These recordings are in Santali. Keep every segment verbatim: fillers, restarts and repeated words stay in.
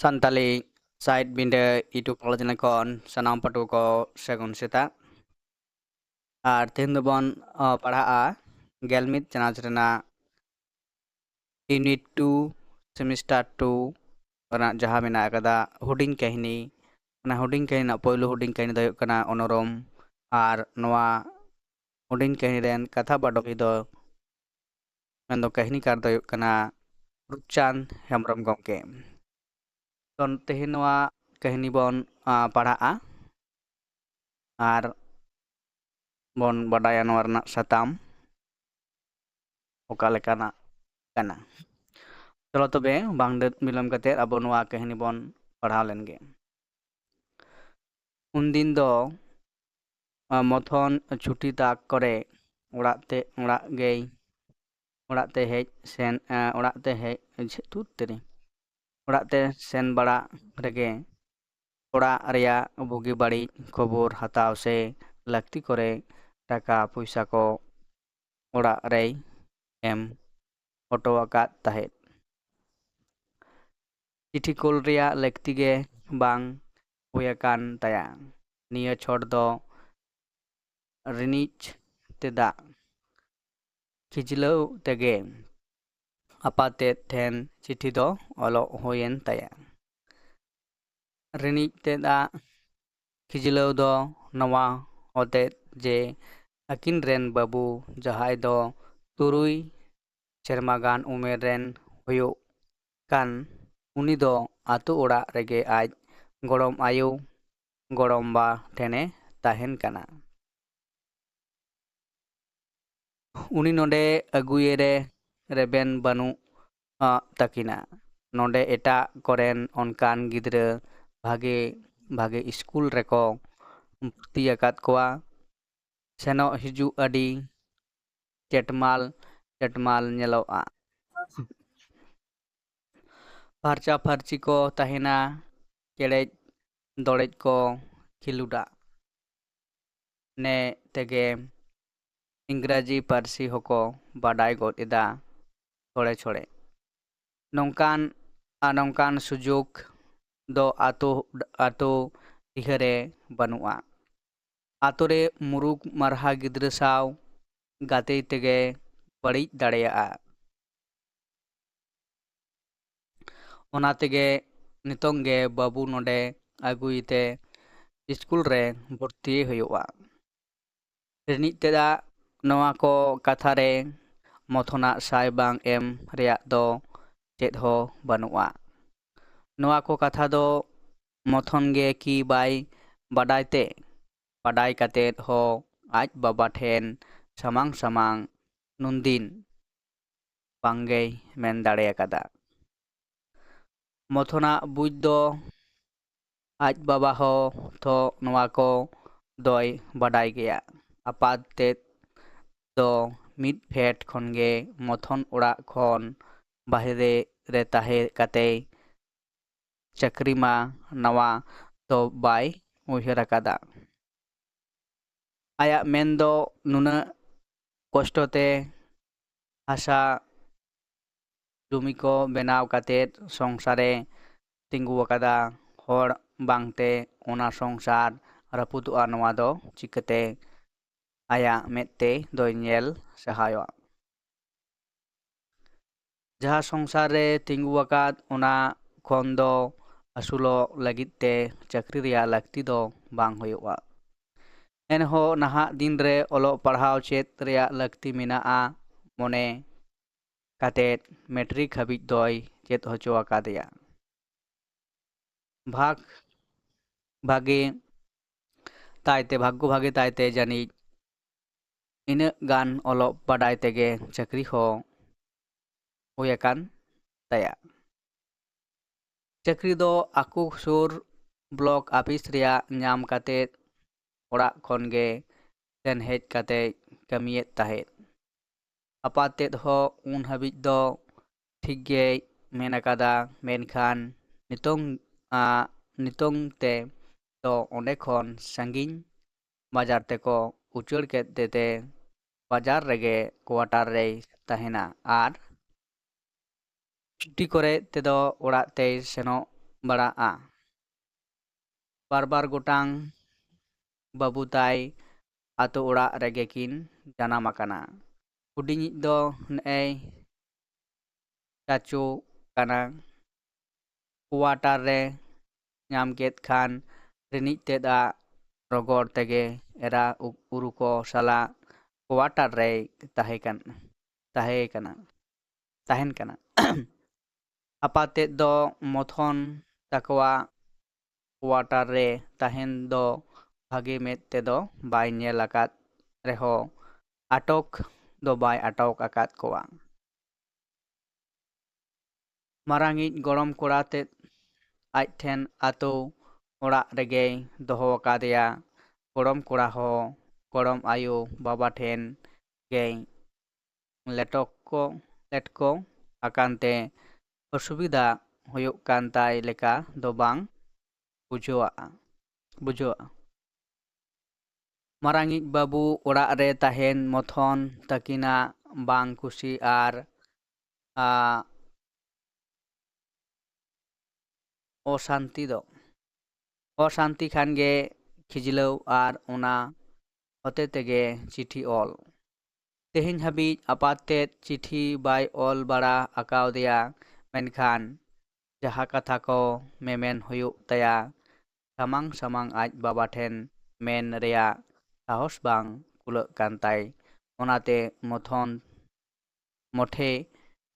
ᱥᱟᱱᱛᱟᱞᱤ ᱥᱟᱭᱤᱰ ᱵᱤᱸᱰᱟᱹ YouTube ᱯᱟᱲᱦᱟᱣ ᱪᱮᱱᱮᱞ ᱠᱷᱚᱱ ᱥᱟᱱᱟᱢ ᱯᱟᱹᱴᱷᱩᱣᱟᱹ ᱠᱚ ᱥᱟᱹᱜᱩᱱ ᱥᱮᱛᱟᱜ᱾ ᱟᱨ ᱛᱮᱦᱮᱧ ᱫᱚᱵᱚᱱ ᱚ, ᱯᱟᱲᱦᱟᱜᱼᱟ ᱜᱮᱞ ᱢᱤᱫ ᱪᱟᱱᱟᱪ ᱨᱮᱱᱟᱜ ᱤᱭᱩᱱᱤᱴ ᱴᱩ ᱥᱮᱢᱤᱥᱴᱟᱨ ᱴᱩ ᱨᱮᱱᱟᱜ ᱡᱟᱦᱟᱸ ᱢᱮᱱᱟᱜ ᱟᱠᱟᱫᱟ ᱦᱩᱰᱤᱧ ᱠᱟᱹᱦᱱᱤ᱾ ᱚᱱᱟ ᱦᱩᱰᱤᱧ ᱠᱟᱹᱦᱱᱤ ᱨᱮᱱᱟᱜ ᱯᱳᱭᱞᱳ ᱦᱩᱰᱤᱧ ᱠᱟᱹᱦᱱᱤ ᱫᱚ ᱦᱩᱭᱩᱜ ᱠᱟᱱᱟ ᱚᱱᱚᱨᱚᱢ᱾ ᱟᱨ ᱱᱚᱣᱟ ᱦᱩᱰᱤᱧ ᱠᱟᱹᱦᱱᱤ ᱨᱮᱱ ᱠᱟᱛᱷᱟ ᱯᱟᱴᱷᱚᱠᱤᱭᱟᱹ ᱫᱚ ᱢᱮᱱᱫᱚ ᱠᱟᱹᱦᱱᱤᱠᱟᱨ ᱫᱚ ᱦᱩᱭᱩᱜ ᱠᱟᱱᱟ ᱨᱩᱯᱪᱟᱸᱫᱽ ᱦᱮᱢᱵᱨᱚᱢ ᱜᱚᱢᱠᱮ᱾ ᱛᱚ ᱛᱮᱦᱮᱧ ᱱᱚᱣᱟ ᱠᱟᱹᱦᱱᱤ ᱵᱚᱱ ᱟ, ᱯᱟᱲᱦᱟᱜᱼᱟ ᱟᱨ ᱵᱚᱱ ᱵᱟᱰᱟᱭᱟ ᱱᱚᱣᱟ ᱨᱮᱱᱟᱜ ᱥᱟᱛᱟᱢ ᱚᱠᱟ ᱞᱮᱠᱟᱱᱟᱜ ᱠᱟᱱᱟ᱾ ᱪᱚᱞᱚ ᱛᱚᱵᱮ ᱵᱟᱝ ᱵᱤᱞᱚᱢ ᱠᱟᱛᱮ ᱟᱵᱚ ᱱᱚᱣᱟ ᱠᱟᱹᱦᱱᱤ ᱵᱚᱱ ᱯᱟᱲᱦᱟᱣ ᱞᱮᱱᱜᱮ᱾ ᱩᱱᱫᱤᱱ ᱫᱚ ᱟ, ᱢᱚᱛᱷᱚᱱ ᱪᱷᱩᱴᱤ ᱛᱟᱠ ᱠᱚᱨᱮ ᱚᱲᱟᱜ ᱛᱮ ᱚᱲᱟᱜ ᱜᱮᱭ ᱚᱲᱟᱜ ᱛᱮ ᱦᱮᱡ ᱥᱮᱱ ᱟ, ᱚᱲᱟᱜ ᱛᱮ ᱦᱮᱡ ᱡᱷᱮ- ᱛᱩᱫ ᱛᱮᱨᱮ ᱚᱲᱟᱜ ᱛᱮ ᱥᱮᱱ ᱵᱟᱲᱟ ᱨᱮᱜᱮ ᱚᱲᱟᱜ ᱨᱮᱭᱟᱜ ᱵᱩᱜᱤ ᱵᱟᱹᱲᱤᱡ ᱠᱷᱚᱵᱚᱨ ᱦᱟᱛᱟᱣ ᱥᱮ ᱞᱟᱹᱠᱛᱤ ᱠᱚᱨᱮ ᱴᱟᱠᱟ ᱯᱚᱭᱥᱟ ᱠᱚ ᱚᱲᱟᱜ ᱨᱮᱭ ᱮᱢ ᱦᱚᱴᱚ ᱟᱠᱟᱫ ᱛᱟᱦᱮᱸᱫ᱾ ᱪᱤᱴᱷᱤ ᱠᱳᱞ ᱨᱮᱭᱟᱜ ᱞᱟᱹᱠᱛᱤ ᱜᱮ ᱵᱟᱝ ᱦᱩᱭ ᱟᱠᱟᱱ ᱛᱟᱭᱟ᱾ ᱱᱤᱭᱟᱹ ᱪᱷᱚᱴ ᱫᱚ ᱨᱤᱱᱤᱡ ᱛᱮᱫᱟᱜ ᱠᱷᱤᱡᱞᱟᱹᱣ ᱛᱮᱜᱮ ᱟᱯᱟᱛᱮᱫ ᱴᱷᱮᱱ ᱪᱤᱴᱷᱤ ᱫᱚ ᱚᱞᱚᱜ ᱦᱩᱭᱮᱱ ᱛᱟᱭᱟ᱾ ᱨᱤᱱᱤᱡ ᱛᱮᱫᱟᱜ ᱠᱷᱤᱡᱞᱟᱹᱣ ᱫᱚ ᱱᱚᱣᱟ ᱦᱚᱛᱮᱫ ᱡᱮ ᱟᱹᱠᱤᱱ ᱨᱮᱱ ᱵᱟᱹᱵᱩ ᱡᱟᱦᱟᱸᱭ ᱫᱚ ᱛᱩᱨᱩᱭ ᱥᱮᱨᱢᱟ ᱜᱟᱱ ᱩᱢᱮᱨ ᱨᱮᱱ ᱦᱩᱭᱩᱜ ᱠᱟᱱ ᱩᱱᱤ ᱫᱚ ᱟᱛᱳ ᱚᱲᱟᱜ ᱨᱮᱜᱮ ᱟᱡ ᱜᱚᱲᱚᱢ ᱟᱭᱳ ᱜᱚᱲᱚᱢ ᱵᱟ ᱴᱷᱮᱱᱮ ᱛᱟᱦᱮᱱ ᱠᱟᱱᱟ᱾ ᱩᱱᱤ ᱱᱚᱰᱮ ᱟᱹᱜᱩᱭᱮ ᱨᱮ ᱨᱮᱵᱮᱱ ᱵᱟᱹᱱᱩᱜ ᱟᱜ ᱛᱟᱹᱠᱤᱱᱟ᱾ ᱱᱚᱰᱮ ᱮᱴᱟᱜ ᱠᱚᱨᱮᱱ ᱚᱱᱠᱟᱱ ᱜᱤᱫᱽᱨᱟᱹ ᱵᱷᱟᱜᱮ ᱵᱷᱟᱜᱮ ᱥᱠᱩᱞ ᱨᱮᱠᱚ ᱵᱷᱚᱨᱛᱤ ᱟᱠᱟᱫ ᱠᱚᱣᱟ᱾ ᱥᱮᱱᱚᱜ ᱦᱤᱡᱩᱜ ᱟᱹᱰᱤ ᱪᱮᱴᱢᱟᱞ ᱪᱮᱴᱢᱟᱞ ᱧᱮᱞᱚᱜᱼᱟ᱾ ᱯᱷᱟᱨᱪᱟ ᱯᱷᱟᱹᱨᱪᱤ ᱠᱚ ᱛᱟᱦᱮᱱᱟ, ᱪᱮᱲᱮᱡ ᱫᱚᱲᱮᱡ ᱠᱚ ᱠᱷᱮᱞᱳᱰᱟ᱾ ᱱᱮ ᱛᱮᱜᱮ ᱤᱝᱨᱟᱡᱤ ᱯᱟᱹᱨᱥᱤ ᱦᱚᱸᱠᱚ ᱵᱟᱰᱟᱭ ᱜᱚᱫ ᱮᱫᱟ ᱪᱷᱚᱲᱮ ᱪᱷᱚᱲᱮ᱾ ᱱᱚᱝᱠᱟᱱ ᱟᱨ ᱱᱚᱝᱠᱟᱱ ᱥᱩᱡᱳᱜᱽ ᱫᱚ ᱟᱛᱳ, ᱟᱛᱳ ᱰᱤᱦᱟᱹ ᱨᱮ ᱵᱟᱹᱱᱩᱜᱼᱟ᱾ ᱟᱛᱳ ᱨᱮ ᱢᱩᱨᱩᱠ ᱢᱟᱨᱦᱟ ᱜᱤᱫᱽᱨᱟᱹ ᱥᱟᱶ ᱜᱟᱛᱮ ᱛᱮᱜᱮ ᱵᱟᱹᱲᱤᱡ ᱫᱟᱲᱮᱭᱟᱜᱼᱟ᱾ ᱚᱱᱟ ᱛᱮᱜᱮ ᱱᱤᱛᱚᱝ ᱜᱮ ᱵᱟᱹᱵᱩ ᱱᱚᱰᱮ ᱟᱹᱜᱩᱭᱮᱛᱮ ᱥᱠᱩᱞ ᱨᱮ ᱵᱷᱚᱨᱛᱤ ᱦᱩᱭᱩᱜᱼᱟ᱾ ᱨᱤᱱᱤᱡ ᱛᱮᱫᱟᱜ ᱱᱚᱣᱟ ᱠᱚ ᱠᱟᱛᱷᱟ ᱨᱮ ᱢᱚᱛᱷᱚᱱᱟᱜ ᱥᱟᱭ ᱵᱟᱝ ᱮᱢ ᱨᱮᱭᱟᱜ ᱫᱚ ᱪᱮᱫ ᱦᱚᱸ ᱵᱟᱹᱱᱩᱜᱼᱟ᱾ ᱱᱚᱣᱟ ᱠᱚ ᱠᱟᱛᱷᱟ ᱫᱚ ᱢᱚᱛᱷᱚᱱ ᱜᱮ ᱠᱤ ᱵᱟᱭ ᱵᱟᱰᱟᱭ ᱛᱮ? ᱵᱟᱰᱟᱭ ᱠᱟᱛᱮᱫ ᱦᱚᱸ ᱟᱡ ᱵᱟᱵᱟ ᱴᱷᱮᱱ ᱥᱟᱢᱟᱝ ᱥᱟᱢᱟᱝ ᱱᱩᱱᱫᱤᱱ ᱵᱟᱝᱜᱮᱭ ᱢᱮᱱ ᱫᱟᱲᱮ ᱟᱠᱟᱫᱟ᱾ ᱢᱚᱛᱷᱚᱱᱟᱜ ᱵᱩᱡᱽ ᱫᱚ ᱟᱡ ᱵᱟᱵᱟ ᱦᱚᱸ ᱛᱚ ᱱᱚᱣᱟ ᱠᱚ ᱫᱚᱭ ᱵᱟᱰᱟᱭ ᱜᱮᱭᱟ᱾ ᱟᱯᱟᱛ ᱛᱮᱫ ᱫᱚ ᱢᱤᱫ ᱯᱷᱮᱰ ᱠᱷᱚᱱᱜᱮ ᱢᱚᱛᱷᱚᱱ ᱚᱲᱟᱜ ᱠᱷᱚᱱ ᱵᱟᱦᱨᱮ ᱨᱮ ᱛᱟᱦᱮᱸ ᱠᱟᱛᱮᱭ ᱪᱟᱹᱠᱨᱤ ᱢᱟ ᱱᱟᱣᱟ ᱫᱚ ᱵᱟᱭ ᱩᱭᱦᱟᱹᱨ ᱟᱠᱟᱫᱟ᱾ ᱟᱭᱟᱜ ᱢᱮᱱ ᱫᱚ ᱱᱩᱱᱟᱹᱜ ᱠᱚᱥᱴᱚ ᱛᱮ ᱦᱟᱥᱟ ᱡᱩᱢᱤ ᱠᱚ ᱵᱮᱱᱟᱣ ᱠᱟᱛᱮᱫ ᱥᱚᱝᱥᱟᱨᱮ ᱛᱤᱸᱜᱩ ᱟᱠᱟᱫᱟ᱾ ᱦᱚᱲ ᱵᱟᱝᱛᱮ ᱚᱱᱟ ᱥᱚᱝᱥᱟᱨ ᱨᱟᱹᱯᱩᱫᱚᱜᱼᱟ, ᱱᱚᱣᱟ ᱫᱚ ᱪᱤᱠᱟᱹᱛᱮ ᱟᱭᱟᱜ ᱢᱮᱫ ᱛᱮ ᱫᱚᱭ ᱧᱮᱞ ᱥᱟᱦᱟᱣᱟ? ᱡᱟᱦᱟᱸ ᱥᱚᱝᱥᱟᱨ ᱨᱮ ᱛᱤᱸᱜᱩ ᱟᱠᱟᱫ, ᱚᱱᱟ ᱠᱷᱚᱱ ᱫᱚ ᱟᱹᱥᱩᱞᱚᱜ ᱞᱟᱹᱜᱤᱫ ᱛᱮ ᱪᱟᱹᱠᱨᱤ ᱨᱮᱭᱟᱜ ᱞᱟᱹᱠᱛᱤ ᱫᱚ ᱵᱟᱝ ᱦᱩᱭᱩᱜᱼᱟ᱾ ᱮᱱᱦᱚᱸ ᱱᱟᱦᱟᱜ ᱫᱤᱱ ᱨᱮ ᱚᱞᱚᱜ ᱯᱟᱲᱦᱟᱣ ᱪᱮᱫ ᱨᱮᱭᱟᱜ ᱞᱟᱹᱠᱛᱤ ᱢᱮᱱᱟᱜᱼᱟ ᱢᱚᱱᱮ ᱠᱟᱛᱮᱫ ᱢᱮᱴᱨᱤᱠ ᱦᱟᱹᱵᱤᱡ ᱫᱚᱭ ᱪᱮᱫ ᱦᱚᱪᱚ ᱟᱠᱟᱫᱮᱭᱟ᱾ ᱵᱷᱟᱜᱽ ᱵᱷᱟᱜᱮ ᱛᱟᱭᱛᱮ, ᱵᱷᱟᱜᱽᱜᱚ ᱵᱷᱟᱜᱮ ᱛᱟᱭᱛᱮ ᱡᱟᱹᱱᱤᱡ ᱤᱱᱟᱹᱜ ᱜᱟᱱ ᱚᱞᱚᱜ ᱵᱟᱰᱟᱭ ᱛᱮᱜᱮ ᱪᱟᱹᱠᱨᱤ ᱦᱚᱸ ᱦᱩᱭ ᱟᱠᱟᱱ ᱛᱟᱭᱟ᱾ ᱪᱟᱹᱠᱨᱤ ᱫᱚ ᱟᱠᱚ ᱥᱩᱨ ᱵᱞᱚᱠ ᱟᱯᱷᱤᱥ ᱨᱮᱭᱟᱜ ᱧᱟᱢ ᱠᱟᱛᱮᱫ ᱚᱲᱟᱜ ᱠᱷᱚᱱ ᱜᱮ ᱥᱮᱱ ᱦᱮᱡ ᱠᱟᱛᱮᱭ ᱠᱟᱹᱢᱤᱭᱮᱫ ᱛᱟᱦᱮᱸᱫ᱾ ᱟᱯᱟᱛ ᱛᱮᱫ ᱦᱚᱸ ᱩᱱ ᱦᱟᱹᱵᱤᱡ ᱫᱚ ᱴᱷᱤᱠ ᱜᱮᱭ ᱢᱮᱱ ᱟᱠᱟᱫᱟ, ᱢᱮᱱᱠᱷᱟᱱ ᱱᱤᱛᱚᱝ, ᱟ, ᱱᱤᱛᱚᱝ ᱛᱮ ᱫᱚ ᱚᱸᱰᱮ ᱠᱷᱚᱱ ᱥᱟᱺᱜᱤᱧ ᱵᱟᱡᱟᱨ ᱛᱮᱠᱚ ᱩᱪᱟᱹᱲ ᱠᱮᱫ ᱛᱮ ᱵᱟᱡᱟᱨ ᱨᱮᱜᱮ ᱠᱣᱟᱴᱟᱨ ᱨᱮᱭ ᱛᱟᱦᱮᱱᱟ ᱟᱨ ᱪᱷᱩᱴᱤ ᱠᱚᱨᱮ ᱛᱮᱫᱚ ᱚᱲᱟᱜ ᱛᱮᱭ ᱥᱮᱱᱚᱜ ᱵᱟᱲᱟᱜᱼᱟ᱾ ᱵᱟᱨ ᱵᱟᱨ ᱜᱚᱴᱟᱝ ᱵᱟᱹᱵᱩ ᱛᱟᱭ ᱟᱛᱳ ᱚᱲᱟᱜ ᱨᱮᱜᱮ ᱠᱤᱱ ᱡᱟᱱᱟᱢ ᱟᱠᱟᱱᱟ᱾ ᱦᱩᱰᱤᱧᱤᱡ ᱫᱚ ᱱᱮᱜᱼᱮᱭ ᱪᱟᱪᱳ ᱠᱟᱱᱟ᱾ ᱠᱚᱣᱟᱴᱟᱨ ᱨᱮ ᱧᱟᱢ ᱠᱮᱫ ᱠᱷᱟᱱ ᱨᱤᱱᱤᱡ ᱛᱮᱫ ᱟᱜ ᱨᱚᱜᱚᱲ ᱛᱮᱜᱮ ᱮᱨᱟ ᱩ-, ᱩᱨᱩ ᱠᱚ ᱥᱟᱞᱟᱜ ᱠᱚᱣᱟᱴᱟᱨ ᱨᱮᱭ ᱛᱟᱦᱮᱸ ᱠᱟᱱ, ᱛᱟᱦᱮᱸ ᱠᱟᱱᱟ, ᱛᱟᱦᱮᱱ ᱠᱟᱱᱟ᱾ ᱟᱯᱟᱛ ᱛᱮᱫ ᱫᱚ ᱢᱚᱛᱷᱚᱱ ᱛᱟᱠᱚᱣᱟᱜ ᱠᱚᱣᱟᱴᱟᱨ ᱨᱮ ᱛᱟᱦᱮᱱ ᱫᱚ ᱵᱷᱟᱜᱮ ᱢᱮᱫ ᱛᱮᱫᱚ ᱵᱟᱭ ᱧᱮᱞ ᱟᱠᱟᱫ ᱨᱮᱦᱚᱸ ᱟᱴᱚᱠ ᱫᱚ ᱵᱟᱭ ᱟᱴᱚᱠ ᱟᱠᱟᱫ ᱠᱚᱣᱟ᱾ ᱢᱟᱨᱟᱝᱤᱡ ᱜᱚᱲᱚᱢ ᱠᱚᱲᱟ ᱛᱮᱫ ᱟᱡ ᱴᱷᱮᱱ ᱟᱛᱳ ᱚᱲᱟᱜ ᱨᱮᱜᱮᱭ ᱫᱚᱦᱚ ᱟᱠᱟᱫᱮᱭᱟ᱾ ᱜᱚᱲᱚᱢ ᱠᱚᱲᱟ ᱦᱚᱸ ᱜᱚᱲᱚᱢ ᱟᱭᱳ ᱵᱟᱵᱟ ᱴᱷᱮᱱ ᱜᱮᱭ ᱞᱮᱴᱚᱠᱚ, ᱞᱮᱴᱠᱚ ᱟᱠᱟᱱ ᱛᱮ ᱚᱥᱩᱵᱤᱫᱷᱟ ᱦᱩᱭᱩᱜ ᱠᱟᱱ ᱛᱟᱭ ᱞᱮᱠᱟ ᱫᱚ ᱵᱟᱝ ᱵᱩᱡᱷᱟᱹᱣᱟᱜᱼᱟ, ᱵᱩᱡᱷᱟᱹᱣᱟᱜᱼᱟ᱾ ᱢᱟᱨᱟᱝᱤᱡ ᱵᱟᱹᱵᱩ ᱚᱲᱟᱜ ᱨᱮ ᱛᱟᱦᱮᱱ ᱢᱚᱛᱷᱚᱱ ᱛᱟᱹᱠᱤᱱᱟᱜ ᱵᱟᱝ ᱠᱩᱥᱤ ᱟᱨ, ᱟ, ᱚᱥᱟᱱᱛᱤ ᱫᱚ, ᱚᱥᱟᱱᱛᱤ ᱠᱷᱟᱱ ᱜᱮ ᱠᱷᱤᱡᱞᱟᱹᱣ ᱟᱨ ᱚᱱᱟ ᱦᱚᱛᱮ ᱛᱮᱜᱮ ᱪᱤᱴᱷᱤ ᱚᱞ᱾ ᱛᱮᱦᱮᱧ ᱦᱟᱹᱵᱤᱡ ᱟᱯᱟᱛ ᱛᱮᱫ ᱪᱤᱴᱷᱤ ᱵᱟᱭ ᱚᱞ ᱵᱟᱲᱟ ᱟᱠᱟᱣᱫᱮᱭᱟ, ᱢᱮᱱᱠᱷᱟᱱ ᱡᱟᱦᱟᱸ ᱠᱟᱛᱷᱟ ᱠᱚ ᱢᱮᱢᱮᱱ ᱦᱩᱭᱩᱜ ᱛᱟᱭᱟ, ᱥᱟᱢᱟᱝ ᱥᱟᱢᱟᱝ ᱟᱡ ᱵᱟᱵᱟ ᱴᱷᱮᱱ ᱢᱮᱱ ᱨᱮᱭᱟᱜ ᱥᱟᱦᱚᱥ ᱵᱟᱝ ᱠᱩᱞᱟᱹᱜ ᱠᱟᱱ ᱛᱟᱭ᱾ ᱚᱱᱟᱛᱮ ᱢᱚᱛᱷᱚᱱ ᱢᱚᱴᱷᱮ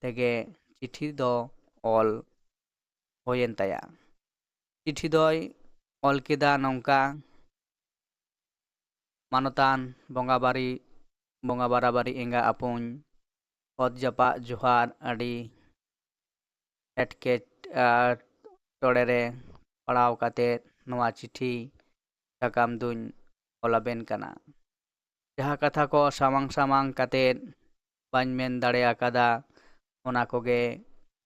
ᱛᱮᱜᱮ ᱪᱤᱴᱷᱤ ᱫᱚ ᱚᱞ ᱦᱩᱭᱮᱱ ᱛᱟᱭᱟ᱾ ᱪᱤᱴᱷᱤ ᱫᱚᱭ ᱚᱞ ᱠᱮᱫᱟ ᱱᱚᱝᱠᱟ: ᱢᱟᱱᱚᱛᱟᱱ ᱵᱚᱸᱜᱟ ᱵᱟᱨᱤ, ᱵᱚᱸᱜᱟ ᱵᱟᱨᱟᱵᱟᱨᱤ ᱮᱸᱜᱟ ᱟᱯᱩᱧ, ᱚᱛ ᱡᱟᱯᱟᱜ ᱡᱚᱦᱟᱨ᱾ ᱟᱹᱰᱤ ᱮᱴᱠᱮᱴᱚᱬᱮ ᱨᱮ ᱯᱟᱲᱟᱣ ᱠᱟᱛᱮ ᱱᱚᱣᱟ ᱪᱤᱴᱷᱤ ᱥᱟᱠᱟᱢ ᱫᱩᱧ ᱚᱞᱟᱵᱮᱱ ᱠᱟᱱᱟ᱾ ᱡᱟᱦᱟᱸ ᱠᱟᱛᱷᱟ ᱠᱚ ᱥᱟᱢᱟᱝ ᱥᱟᱢᱟᱝ ᱠᱟᱛᱮ ᱵᱟᱹᱧ ᱢᱮᱱ ᱫᱟᱲᱮ ᱟᱠᱟᱫᱟ, ᱚᱱᱟ ᱠᱚᱜᱮ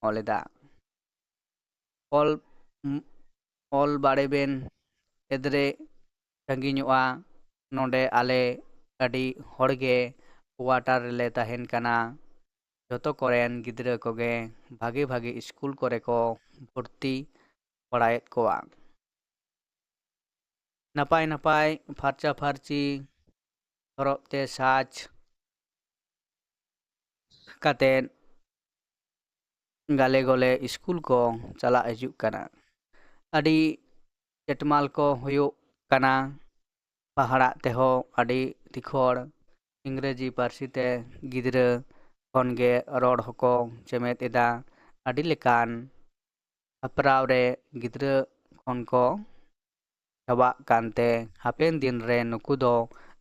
ᱚᱞ ᱮᱫᱟ᱾ ᱚᱞ, ᱚᱞ ᱵᱟᱲᱮ ᱵᱮᱱ ᱮᱫᱽᱨᱮ ᱥᱟᱺᱜᱤᱧᱚᱜᱼᱟ᱾ ᱱᱚᱰᱮ ᱟᱞᱮ ᱟᱹᱰᱤ ᱦᱚᱲ ᱜᱮ quarter ᱨᱮᱞᱮ ᱛᱟᱦᱮᱱ ᱠᱟᱱᱟ᱾ ᱡᱚᱛᱚ ᱠᱚᱨᱮᱱ ᱜᱤᱫᱽᱨᱟᱹ ᱠᱚᱜᱮ ᱵᱷᱟᱜᱮ ᱵᱷᱟᱜᱮ ᱥᱠᱩᱞ ᱠᱚᱨᱮ ᱠᱚ ᱵᱷᱚᱨᱛᱤ ᱵᱟᱲᱟᱭᱮᱫ ᱠᱚᱣᱟ᱾ ᱱᱟᱯᱟᱭ ᱱᱟᱯᱟᱭ ᱯᱷᱟᱨᱪᱟ ᱯᱷᱟᱨᱪᱤ ᱦᱚᱨᱚᱜ ᱛᱮ ᱥᱟᱡᱽ ᱠᱟᱛᱮᱫ ᱜᱟᱞᱮ ᱜᱚᱞᱮ ᱥᱠᱩᱞ ᱠᱚ ᱪᱟᱞᱟᱜ ᱦᱤᱡᱩᱜ ᱠᱟᱱᱟ᱾ ᱟᱹᱰᱤ ᱪᱮᱴᱢᱟᱞ ᱠᱚ ᱦᱩᱭᱩᱜ ᱠᱟᱱᱟ᱾ ᱯᱟᱲᱦᱟᱜ ᱛᱮᱦᱚᱸ ᱟᱹᱰᱤ ᱛᱤᱠᱷᱚᱲ᱾ ᱤᱝᱨᱮᱡᱤ ᱯᱟᱹᱨᱥᱤ ᱛᱮ ᱜᱤᱫᱽᱨᱟᱹ ᱠᱷᱚᱱ ᱜᱮ ᱨᱚᱲ ᱦᱚᱸᱠᱚ ᱪᱮᱢᱮᱫ ᱮᱫᱟ᱾ ᱟᱹᱰᱤ ᱞᱮᱠᱟᱱ ᱦᱮᱯᱨᱟᱣ ᱨᱮ ᱜᱤᱫᱽᱨᱟᱹ ᱠᱷᱚᱱ ᱠᱚ ᱪᱟᱵᱟᱜ ᱠᱟᱱᱛᱮ ᱦᱟᱯᱮᱱ ᱫᱤᱱ ᱨᱮ ᱱᱩᱠᱩ ᱫᱚ